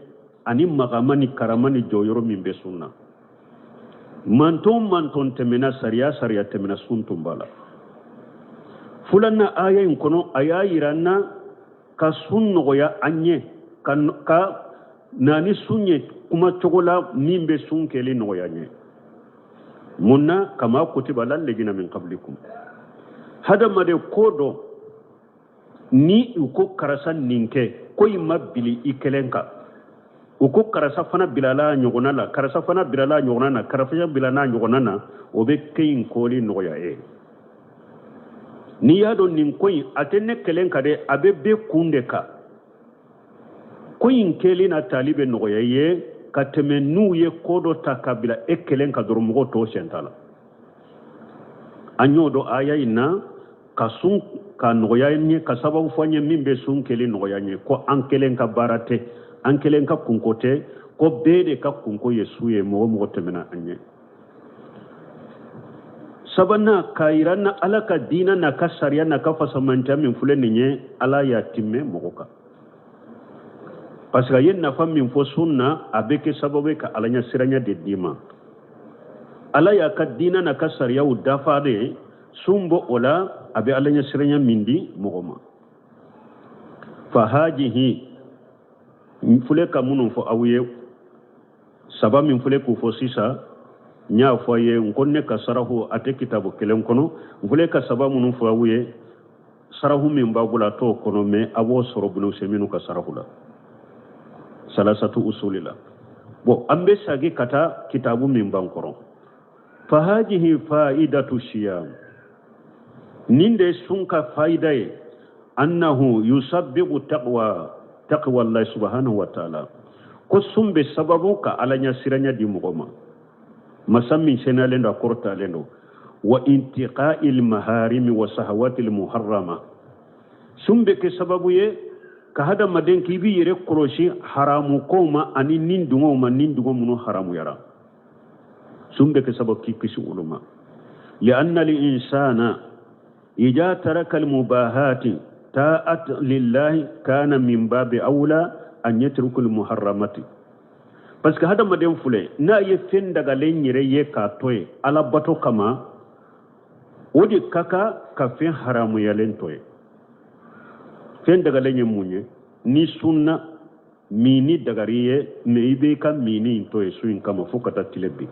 ani magama ni karama ni jɔyɔrɔ min bɛ sun na. Mantɔn mantɔn tɛmɛna, sariya sariya tɛmɛna, sun tun b'a la. Filanan, aya in kɔnɔ, a y'a yira n na ka sun nɔgɔya an ye, ka na ni sun ye kuma cogo la min bɛ sun kɛli nɔgɔya an ye. Mun na? Kama kutiba ala lajina min qablikum. Hadamaden ko dɔ ni u ko karisa nin kɛ, ko i ma bili i kelen kan, u ko karisa fana bilala a ɲɔgɔnna la, karisa fana bilala a ɲɔgɔnna na, karisa bilala a ɲɔgɔnna na, o bɛ ko in kɛli nɔgɔya ye. N'i y'a dɔn nin ko in a tɛ ne kelen kan dɛ, a bɛ bɛɛ kun de kan, ko in kɛli n'a tali bɛ nɔgɔya i ye ka tɛmɛ n'u ye ko dɔ ta ka bila e kelen kan dɔrɔn, mɔgɔw tɔw sen t'a la. An y'o dɔn aya in na, ka sun ka nɔgɔya n ye, ka sababu fɔ n ye min bɛ sun kɛli nɔgɔya n ye, ko an kelen ka baara tɛ, an kelen ka kunko tɛ, ko bɛɛ de ka kunko ye sun ye, mɔgɔ mɔgɔ tɛmɛna an ɲɛ. Sabanan, k'a yira n na Ala ka diinɛ n'a ka sariya n'a ka fasamantiya min filɛ nin ye, Ala y'a timmɛ mɔgɔ kan, parce que a ye nafa min fɔ sun na, a bɛ kɛ sababu ye ka Ala ɲɛsiranya de d'i ma. Ala y'a ka diinɛ n'a ka sariyaw dafa de, sun bɔ o la, a bɛ Ala ɲɛsiranya min di mɔgɔ ma. Fahajihi n filɛ ka minnu fɔ aw ye, saba min filɛ k'u fɔ sisan, n y'a fɔ a ye n ko ne ka sarahu a tɛ kitabu kelen kɔnɔ. N filɛ ka saba minnu fɔ aw ye, sarahu min b'a bolo a t'o kɔnɔ, mais a b'o sɔrɔ Bunu Usɛminu ka sarahu la, salasatu usuli la. Bon, an bɛ sagi ka taa kitabu min b'an kɔrɔ. Fahajihi faidatu siyam, nin de sun ka fayida ye, annahu yusabbibu taqwa, taqwa Allah subhanahu wa ta'ala, ko sun bɛ sababu ka Ala ɲɛsiranya di mɔgɔ ma, masa min senalen don, a kɔrɔtalen don, wa intiqa'il maharimi wa sahawatil muharrama. Sun bɛ kɛ sababu ye ka hadamaden k'i b'i yɛrɛ kɔlɔsi haramu kow ma ani nin dungɔw ma, nin dungɔ minnu haramuyara, sun bɛ kɛ sababu k'i kisi olu ma. Li'anna al-insana idha taraka al-mubahati ta'at lillahi kana min babi awla an yatruku al-muharramati. Parce que hadamaden filɛ, n'a ye fɛn dagalen yɛrɛ ye k'a to yen Ala bato kama, o de ka kan ka fɛn haramuyalen to yen. Fɛn dagalen ye mun ye? Ni sunna minni dagari ye, mais i b'i ka minni in to yen sun in kama fo ka taa tile bin.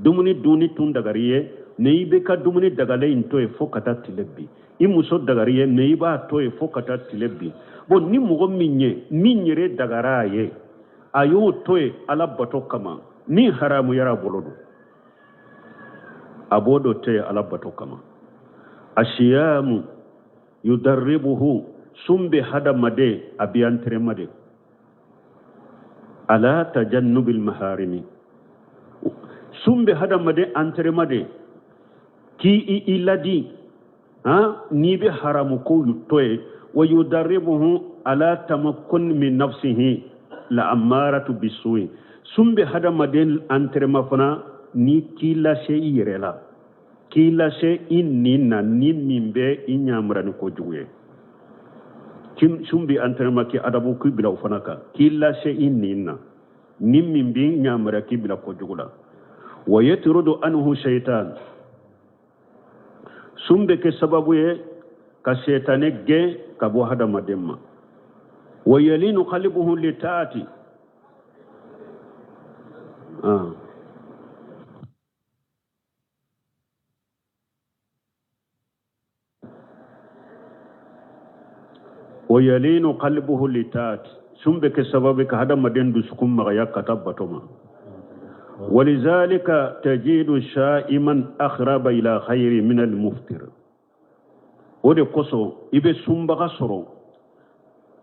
Dumuni dunni tun dagari ye, mais i b'i ka dumuni dagalen in to yen fo ka taa tile bin. I muso dagari ye, mais i b'a to yen fo ka taa tile bin. Bon, ni mɔgɔ min ye min yɛrɛ dagara a ye, a y'o to yen Ala bato kama, min haramuyara a bolo don, a b'o dɔ to yen Ala bato kama. Asiyamu yudarribuhu, sun bɛ hadamaden a bɛ entraînement de ala tajannubil maharimi, sun bɛ hadamaden entraînement de k'i i ladi han n'i bɛ haramu kow to yen. Wa yudarribuhu ala tamakkun min nafsihi la ammaratu bisu'i, sun bɛ hadamaden entraînement fana ni k'i lase i yɛrɛ la, k'i lase i nin na, ni min bɛ i ɲamura ni kojugu ye. Sun bɛ entraînement k'i adabu k'i bila o fana kan, k'i lase i nin na, ni min bɛ ɲamura k'i bila kojugu la. Wa yatrudu anhu shaitan, sun bɛ kɛ sababu ye ka sɛtanɛ gɛn ka bɔ hadamaden ma. Wa yalinu qalbuhu li taati. Wa yalinu qalbuhu li taati, sun bɛ kɛ sababu ka hadamaden dusukun magaya ka taa bato ma. Walizalika tajidu sha'iman akhraba ila khayri min al-muftir, o de kosɔn i bɛ sunbaga sɔrɔ,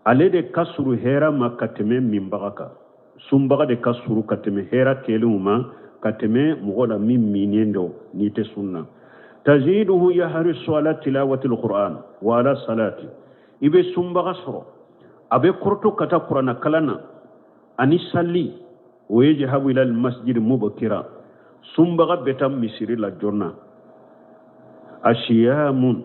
ale de ka surun hɛrɛ ma ka tɛmɛ minbaga kan. Sunbaga de ka surun ka tɛmɛ hɛrɛ kɛlenw ma ka tɛmɛ mɔgɔ la min minnen don n'i tɛ sun na. Taziduhu yahrisu ala tilawati alquran wa ala salati, i bɛ sunbaga sɔrɔ a bɛ kɔrɔtɔ ka taa kuranna kalan na ani sali. Wa yajhabu ila almasjid mubkira, sunbaga bɛ taa misiri la joona. Asiyamun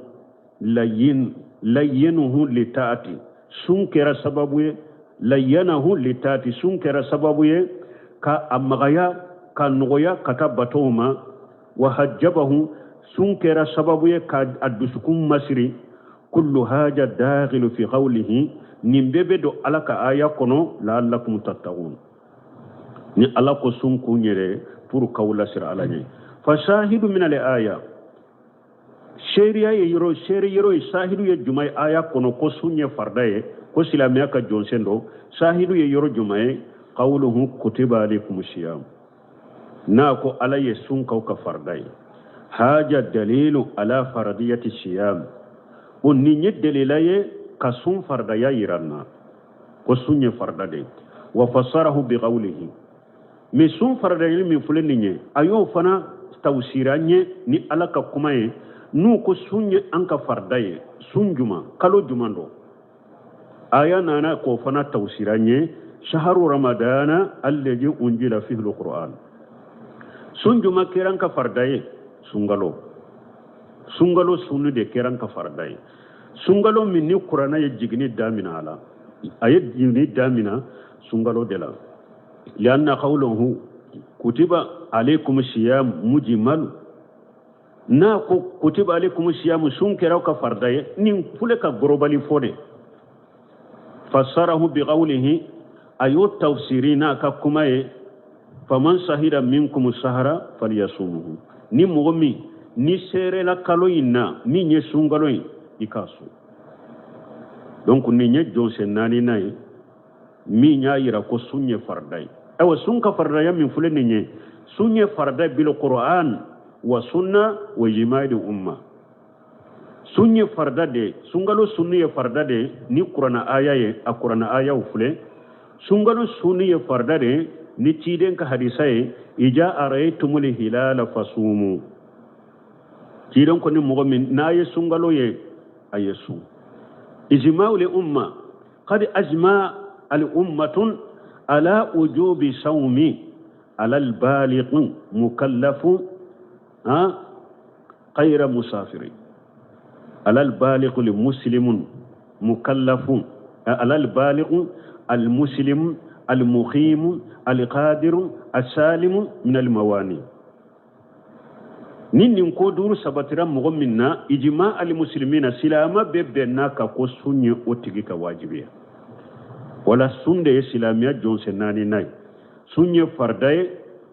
layin layyinuhu litaati, sun kɛra sababu ye, layyanahu litaati, sun kɛra sababu ye ka a magaya, ka nɔgɔya ka taa batow ma. Wa hajjabahu, sun kɛra sababu ye ka a dusukun masiri. Kullu haja dakhilu fi qawlihi, nin bɛɛ bɛ don Ala ka aya kɔnɔ, la'allakum tattaqun. Ni Ala ko sun kun yɛrɛ pour k'aw lasira Ala ɲɛ. Fa shahidu min al aya, seeriya ye yɔrɔ, seere yɔrɔ ye, sahidu ye juma ye aya kɔnɔ ko sun ye farida ye, ko silamɛya ka jɔnsen don. Sahidu ye yɔrɔ juma ye, qawluhu kutiba alaykum siyam, n'a ko Ala ye sun k'aw ka farida ye. Haja dalilu ala faradiyati siyam, o nin ye delila ye ka sun faridaya yira n na ko sun ye farida de ye. Wa fassarahu bi qawlihi, mais sun faridayali min filɛ nin ye, a y'o fana tawsira ɲɛ ni Ala ka kuma ye, n'u ko sun ye an ka farida ye, sun juma, kalo juma don. Aya nana k'o fana tawsira ɲɛ, shaharu ramadana alladhi unjila fihi alquran. Sun juma kɛra an ka farida ye, sunkalo, sunkalo sunni de kɛra an ka farida ye. Sunkalo min ni kuranna ye jiginni damina a la, a ye jiginni damina sunkalo de la. Lianna qawluhu kutiba alaykum siyam mujmal, n'a ko kutiba alaykum siyam, sun kɛra aw ka farida ye, nin fule ka gorobali fɔ de. Fassarahu bi qawlihi, a y'o tafsiri n'a ka kuma ye, faman sahida minkum sahara falyasumuhu, ni mɔgɔ min ni seerela kalo in na min ye sunkalo ye, i k'a sun. Donc nin ye jɔnsen naaninan ye min y'a yira ko sun ye farida ye. Ayiwa, sun ka faridaya min filɛ nin ye, sun ye farida bil Qur'an wa sunna wa ijma'il umma. Sun ye farida de ye, sunkalo sunni ye farida de ye ni kuranna aya ye, a kuranna ayaw filɛ. Sunkalo sunni ye farida de ye ni ciden ka hadisa ye, ija araytumul hilala fasumu. Ciden ko ni mɔgɔ min n'a ye sunkalo ye, a ye sun. Ijma'ul umma, qad ajma al ummatun ala wujubi sawmi ala al baligh mukallafu ha غير مسافر، على البالغ المسلم مكلف، على البالغ المسلم المقيم القادر السالم من المواني. Ni nin ko duuru sabatira mɔgɔ min na, ijima alimuslimina, silama bɛɛ bɛnna ka ko sun ye o tigi ka wajibi ye. Wala sun de ye silamɛya jɔnsen naaninan ye. Sun ye farida ye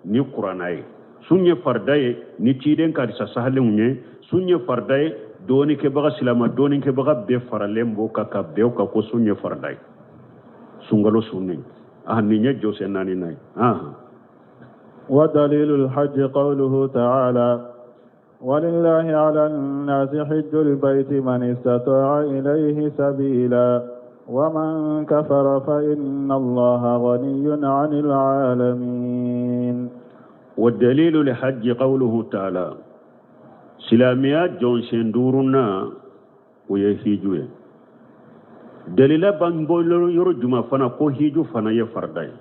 ni kuranna ye, sun ye farida ye ni ciden ka hadisa sahalenw ye, sun ye farida ye dɔɔnikɛbaga, silama dɔɔnikɛbaga bɛɛ faralen b'o kan ka bɛn o kan ko sun ye farida ye, sunkalo sunni. Ah, nin ye jɔsen naaninan ye. Ah. Wa dalilu alhajj qawluhu ta'ala ولله على الناس حج البيت من استطاع إليه سبيلا ومن كفر فإن الله غني عن العالمين. والدليل لحج قوله تعالى، سلاميات جونسين دورنا ويهيجوه. دليل بانبولو يرجم فنا كو هيجو فنا يفرداي.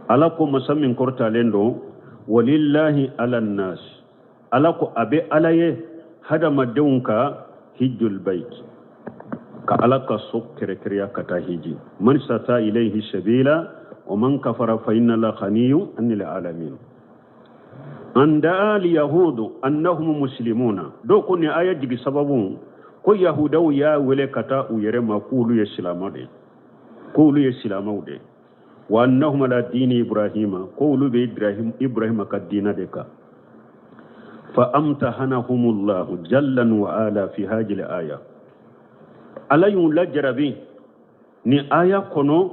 ala ko masa min kɔrɔtalen don, walillahi ala nnas, ala ko a bɛ ala ye hadamadenw ka hijjul bait, ka ala ka so kɛrɛkɛrɛya ka taa hiji, man sata ilayhi sabila wa man kafara fa inna la ghaniyyun anil alamin. An da'a li yahudu annahum muslimuna, dɔw ko nin aya jigi sababu ko yahudaw y'a wele ka taa u yɛrɛ ma k'olu ye silamɛ de ye, k'olu ye silamɛw de ye, wa annahum ala dini ibrahima, k'olu bɛ ibrahima ka diina de kan. Fa amtahanahumullahu jallan wa ala fi hadhihi aya, ala y'u lajarabi ni aya kɔnɔ,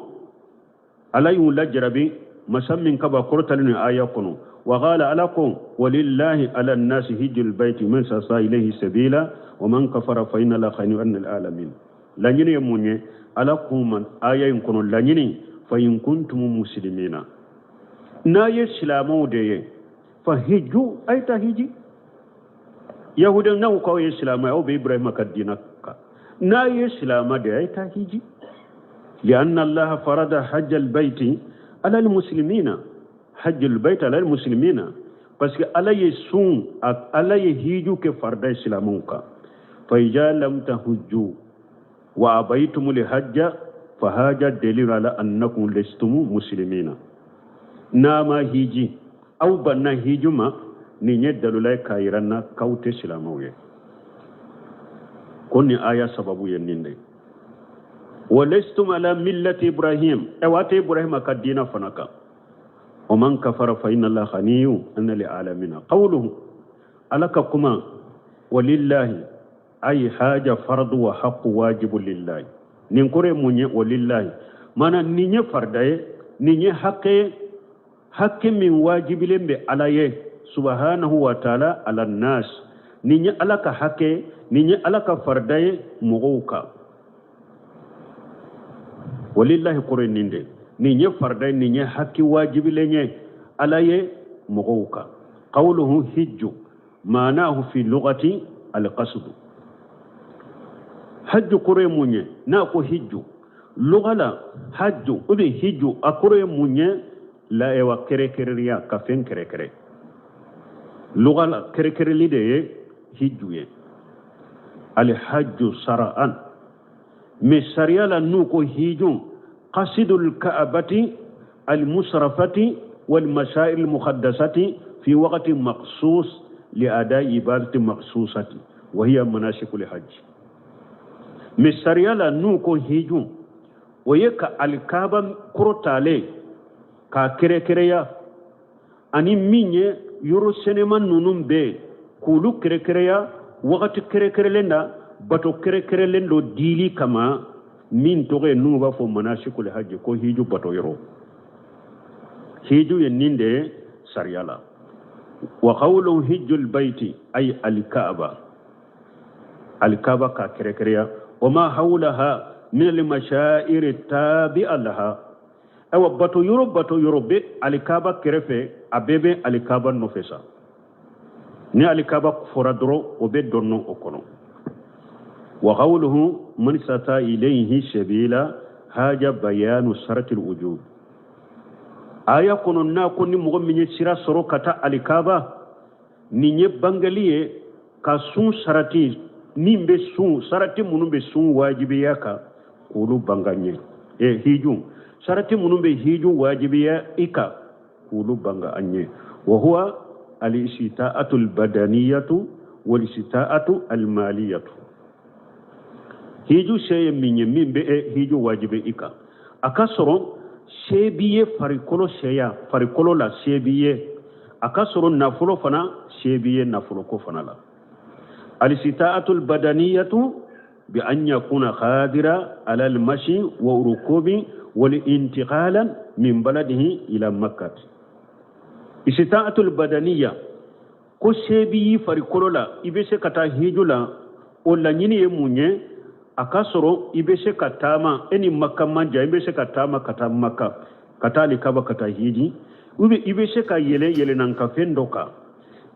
ala y'u lajarabi masa min kaba kɔrɔtalen ni aya kɔnɔ. Wa qala, ala ko walillahi ala nnasi hijjul baiti man sasa ilayhi sabila wa man kafara fa inna la ghaniyyun anil alamin. Laɲini ye mun ye? Ala ko man aya in kɔnɔ laɲini, fa in kuntum muslimina, n'a ye silamɛw de ye, fa hijju, a ye taa hiji. Yahudiya n'aw k'aw ye silamɛ, aw bɛ ibrahima ka diina kan, n'a ye silamɛ de ye, a ye taa hiji. Lianna allaha farada hajjal baiti, Alal muslimina, hajjul bayt alal muslimina, parce que Ala ye sun, Ala ye hiju kɛ farida ye silamɛw kan. Fa iza lam tahujju wa abaytumul hajja fa haja dalilu ala annakum lastum muslimina. N'a ma hiji, aw banna hiju ma, nin ye dalula ye k'a yira n na k'aw tɛ silamɛw ye. Ko nin aya sababu ye nin de ye. Wa lastum ala millati Ibrahim, awa tɛ Ibrahima ka diina fana kan. Wa man kafara fa inna Allaha ghaniyun anil alamina. Qawluhu, Ala ka kuma, walillahi ay haja fardu wa haqqu wajibu lillahi. Nin kɔrɔ ye mun ye? Walillahi mana nin ye farida ye, nin ye hakɛ ye, hakɛ min wajibilen bɛ Ala ye subhanahu wa ta'ala ala nas. Nin ye Ala ka hakɛ, nin ye Ala ka farida ye mɔgɔw kan. Walillahi kɔrɔ ye nin de, nin ye farida ye, nin ye hakɛ wajibilen ye Ala ye mɔgɔw kan. Qawluhu hijju maanahu fi lugati alqasdu. Hajju kɔrɔ ye mun ye? N'a ko hijju luga la, hajju ou bien hijju a kɔrɔ ye mun ye? La ewa kɛrɛkɛrɛya, ka fɛn kɛrɛkɛrɛ. Luga la kɛrɛkɛrɛli de ye hijju ye. Alhajju sara'an, mais sariya la n'u ko hijju, qasidul ka'abati almusrafati walmasail almuqaddasati fi waqti maqsus li adai ibadati maqsusati wa hiya manasikul hajj. Mais sariya la n'u ko hijju, o ye ka alikaba kɔrɔtalen k'a kɛrɛkɛrɛya, ani min ye yɔrɔ sɛnɛma ninnu bɛɛ k'olu kɛrɛkɛrɛya wagati kɛrɛkɛrɛlen na, bato kɛrɛkɛrɛlen dɔ dili kama, min tɔgɔ ye n'u b'a fɔ manasikul hajj, ko hiju bato yɔrɔ. Hiju ye nin de ye sariya la. Wa qawlu hijjul bayti ay alkaaba, alkaaba k'a kɛrɛkɛrɛya, wa ma hawlaha min almashaa'iri tabi'a laha. Ayiwa, bato yɔrɔ bɛ alikaba kɛrɛfɛ, a bɛɛ bɛ alikaba nɔfɛ sa. Ni alikaba fɔra dɔrɔn, o bɛ dɔn o kɔnɔ. Wa qawluhu man istata ilayhi sabila haja bayanu saratil wujub. Aya kɔnɔ n'a ko ni mɔgɔ min ye sira sɔrɔ ka taa alikaba, nin ye bangeli ye ka sun sarati min bɛ sun, sarati minnu bɛ sun wajibiya kan, k'olu banga ɲɛ. Hiju sarati minnu bɛ hiju wajibiya i kan, k'olu banga an ɲɛ. Wa huwa al-istita'atu al-badaniyatu wal-istita'atu al-maliyatu. Hiju se ye min ye, min bɛ hiju wajibi i kan, a ka sɔrɔ se b'i ye farikolo seya, farikolo la se b'i ye, a ka sɔrɔ nafolo fana se b'i ye nafoloko fana la. Al-istita'atu al-badaniyatu bi an yakuna qadira ala al-mashi wa rukubi wal intiqalan min baladihi ila makkah. Istita'atu al-badaniya ko se b'i farikolo la, i bɛ se ka taa hiju la, o laɲini ye mun ye? A ka sɔrɔ i bɛ se ka taama, e ni Makka man jan, i bɛ se ka taama ka taa Makka, ka taa alikaba, ka taa hiji, ou bien i bɛ se ka yɛlɛ yɛlɛnnankafɛn dɔ kan,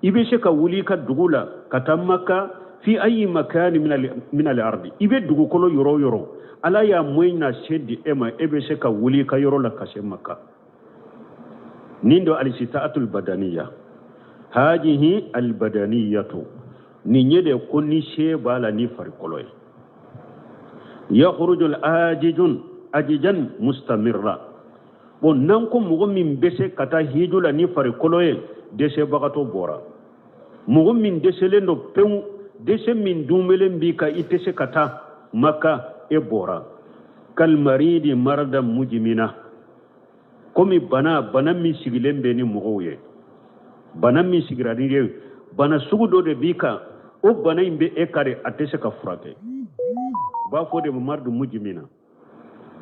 i bɛ se ka wuli i ka dugu la ka taa Makka, fi ayi makani min al ardi, i bɛ dugukolo yɔrɔ o yɔrɔ, Ala y'a moyen na se di e ma, e bɛ se ka wuli i ka yɔrɔ la ka se Makka. Nin do alisita'atul badaniya, hajihi albadaniyatu, nin ye de ko ni se b'a la ni farikolo ye. Yakhruju al-ajijun ajijan mustamirra. Bon, n'an ko mɔgɔ min bɛ se ka taa hiju la ni farikolo ye, dɛsɛbagatɔ bɔra. Mɔgɔ min dɛsɛlen don pewu, dɛsɛ min dunbelen b'i kan, i tɛ se ka taa Maka, e bɔra. Kalmaridi marada mujimina, komi bana min sigilen bɛ ni mɔgɔw ye, bana min sigira ni ye, bana sugu dɔ de b'i kan, o bana in bɛ e kari, a tɛ se ka furakɛ. U b'a fɔ de ma maradu mujimina,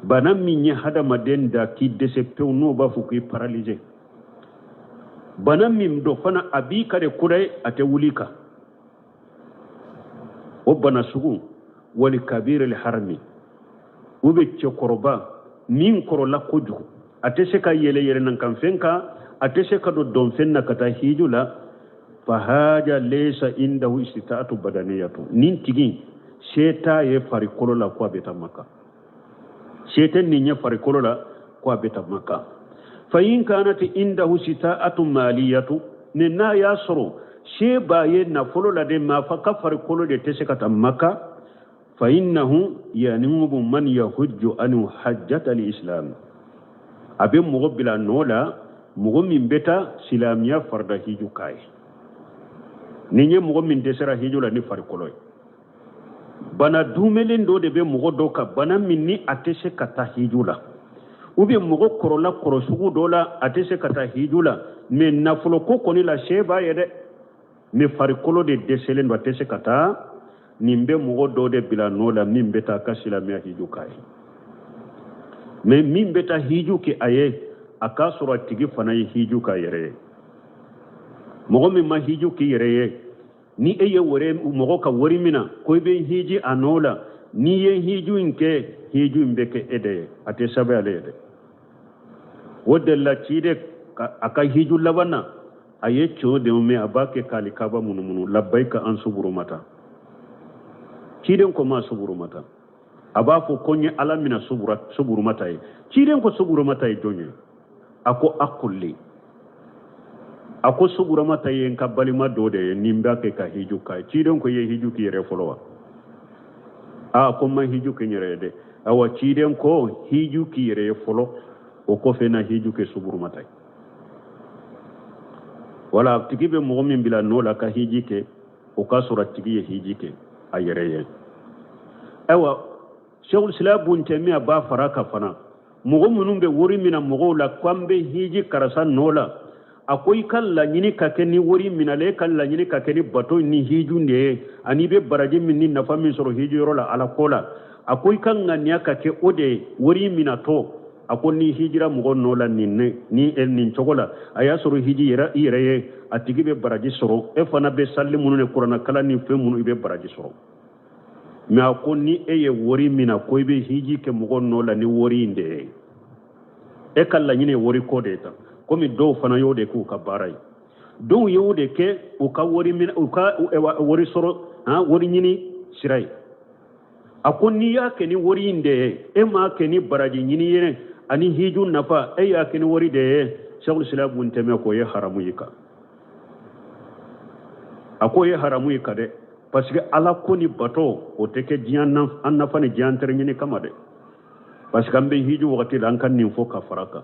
bana min ye hadamaden da k'i dɛsɛ pewu, n'o b'a fɔ k'i paralysé. Bana min dɔ fana a b'i ka de kudayi, a tɛ wuli kan, o bana sugu. Wali kabir al harami, u bɛ cɛkɔrɔba min kɔrɔla kojugu, a tɛ se ka yɛlɛ yɛlɛnnakanfɛn kan, a tɛ se ka don dɔnfɛn na ka taa hiju la. Fa haja laysa indahu istita'atu badaniyatu, nin tigi se t'a ye farikolo la ko a bɛ taa Maka, se tɛ nin ye farikolo la ko a bɛ taa Maka. Fa in kanat indahu sita'atu maliyatu, ni n'a y'a sɔrɔ se b'a ye nafolo la de, mais a ka farikolo de tɛ se ka taa Maka, fa innahu yanubu man yahujju anhu hajjata al-islam, a bɛ mɔgɔ bila nɔ la, mɔgɔ min bɛ taa silamɛya farida hiju k'a ye. Ni ye mɔgɔ min dɛsɛra hiju la ni farikolo ye, bana dumelen dɔ de bɛ mɔgɔ dɔ kan, bana min ni a tɛ se ka taa hiju la, ou bien mɔgɔ kɔrɔla kɔrɔ sugu dɔ la, a tɛ se ka taa hiju la, mais nafolo ko kɔni la se b'a ye dɛ, mais farikolo de dɛsɛlen don, a tɛ se ka taa. Nin bɛ mɔgɔ dɔ de bila nɔ la min bɛ taa ka silamɛya hiju k'a ye. Mais min bɛ taa hiju kɛ a ye, a k'a sɔrɔ a tigi fana ye hiju k'a yɛrɛ ye. Mɔgɔ min ma hiju k'i yɛrɛ ye, ni e ye wari mɔgɔ ka wari mina ko i bɛ hiji a nɔ la, n'i ye hiju in kɛ, hiju in bɛ kɛ e de ye, a tɛ sɛbɛn ale ye dɛ. O de la ciden a ka hiju laban na, a ye cɛw de mɛn a b'a kɛ k'alikaba munumunu, labbayika an suburumata. Ciden ko ma suburumata, a b'a fɔ ko n ye Ala mina suburumata ye. Ciden ko suburumata ye jɔn ye? A ko akulli, a ko suburumata ye n ka balima dɔ de ye, ni n b'a kɛ ka hiju k'a ye. Ciden ko i ye hiju k'i yɛrɛ fɔlɔ wa? A ko n ma hiju kɛ n yɛrɛ ye dɛ. Awa, ciden ko hiju k'i yɛrɛ ye fɔlɔ, o kɔfɛ na hiju kɛ suburumata ye. Wala tigi bɛ mɔgɔ min bila nɔ la ka hiji kɛ, o k'a sɔrɔ a tigi ye hiji kɛ a yɛrɛ ye. Ayiwa, Sheikhul Islam Bun Taymiya b'a fara kan fana, mɔgɔ minnu bɛ wari mina mɔgɔw la ko an bɛ hiji karisa nɔ la, a ko i ka laɲini ka kɛ ni wari minalen, e ka laɲini ka kɛ ni bato ni hiju de ye, ani i bɛ baraji min ni nafa min sɔrɔ hiji yɔrɔ la Ala ko la, a ko i ka ŋaniya ka kɛ o de ye wari minatɔ. A ko ni hijira mɔgɔ nɔ la nin cogo la, a y'a sɔrɔ hiji yɛrɛ i yɛrɛ ye, a tigi bɛ baraji sɔrɔ, e fana bɛ sali minnu ni kuranɛkalan ni fɛn minnu, i bɛ baraji sɔrɔ. Mais a ko ni e ye wari mina ko i bɛ hiji kɛ mɔgɔ nɔ la ni wari in de ye, e ka laɲini ye wari ko de ye tan, komi dɔw fana y'o de k'u ka baara ye, dɔw y'o de kɛ u ka wari minɛ, u ka wari sɔrɔ, han, wari ɲini sira ye. A ko n'i y'a kɛ ni wari in de ye, e m'a kɛ ni baraji ɲini ye ani hiju nafa, e y'a kɛ ni wari de ye, Sheikhul Islam Bun Taymiya ko o ye haramu ye kan. A ko o ye haramu ye kan dɛ, parce que Ala ko ni bato o tɛ kɛ diɲɛ an nafa ni diɲɛ tɛrɛ ɲini kama dɛ. Parce que an bɛ hiju wagati la, an ka nin fɔ ka fara kan,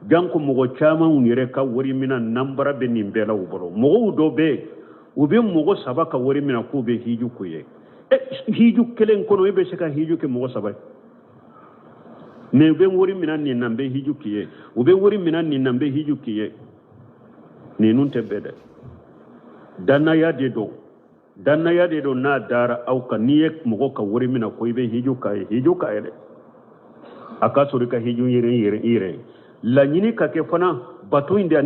janko mɔgɔ caman yɛrɛ ka wari mina nanbara bɛ nin bɛɛ la u bolo. Mɔgɔw dɔ bɛ yen, u bɛ mɔgɔ saba ka wari mina k'u bɛ hiju k'u ye. Hiju kelen kɔnɔ, i bɛ se ka hiju kɛ mɔgɔ saba ye, mais u bɛ wari mina nin na, n bɛ hiju k'i ye, u bɛ wari mina nin na, n bɛ hiju k'i ye. Ninnu tɛ bɛɛ dɛ, dannaya de don, dannaya de don. N'a dara aw kan, n'i ye mɔgɔ ka wari mina ko i bɛ hiju k'a ye, hiju k'a ye dɛ, a k'a sɔrɔ i ka hiju yɛrɛ yɛrɛ i yɛrɛ ye. Laɲini ka kɛ fana bato in de.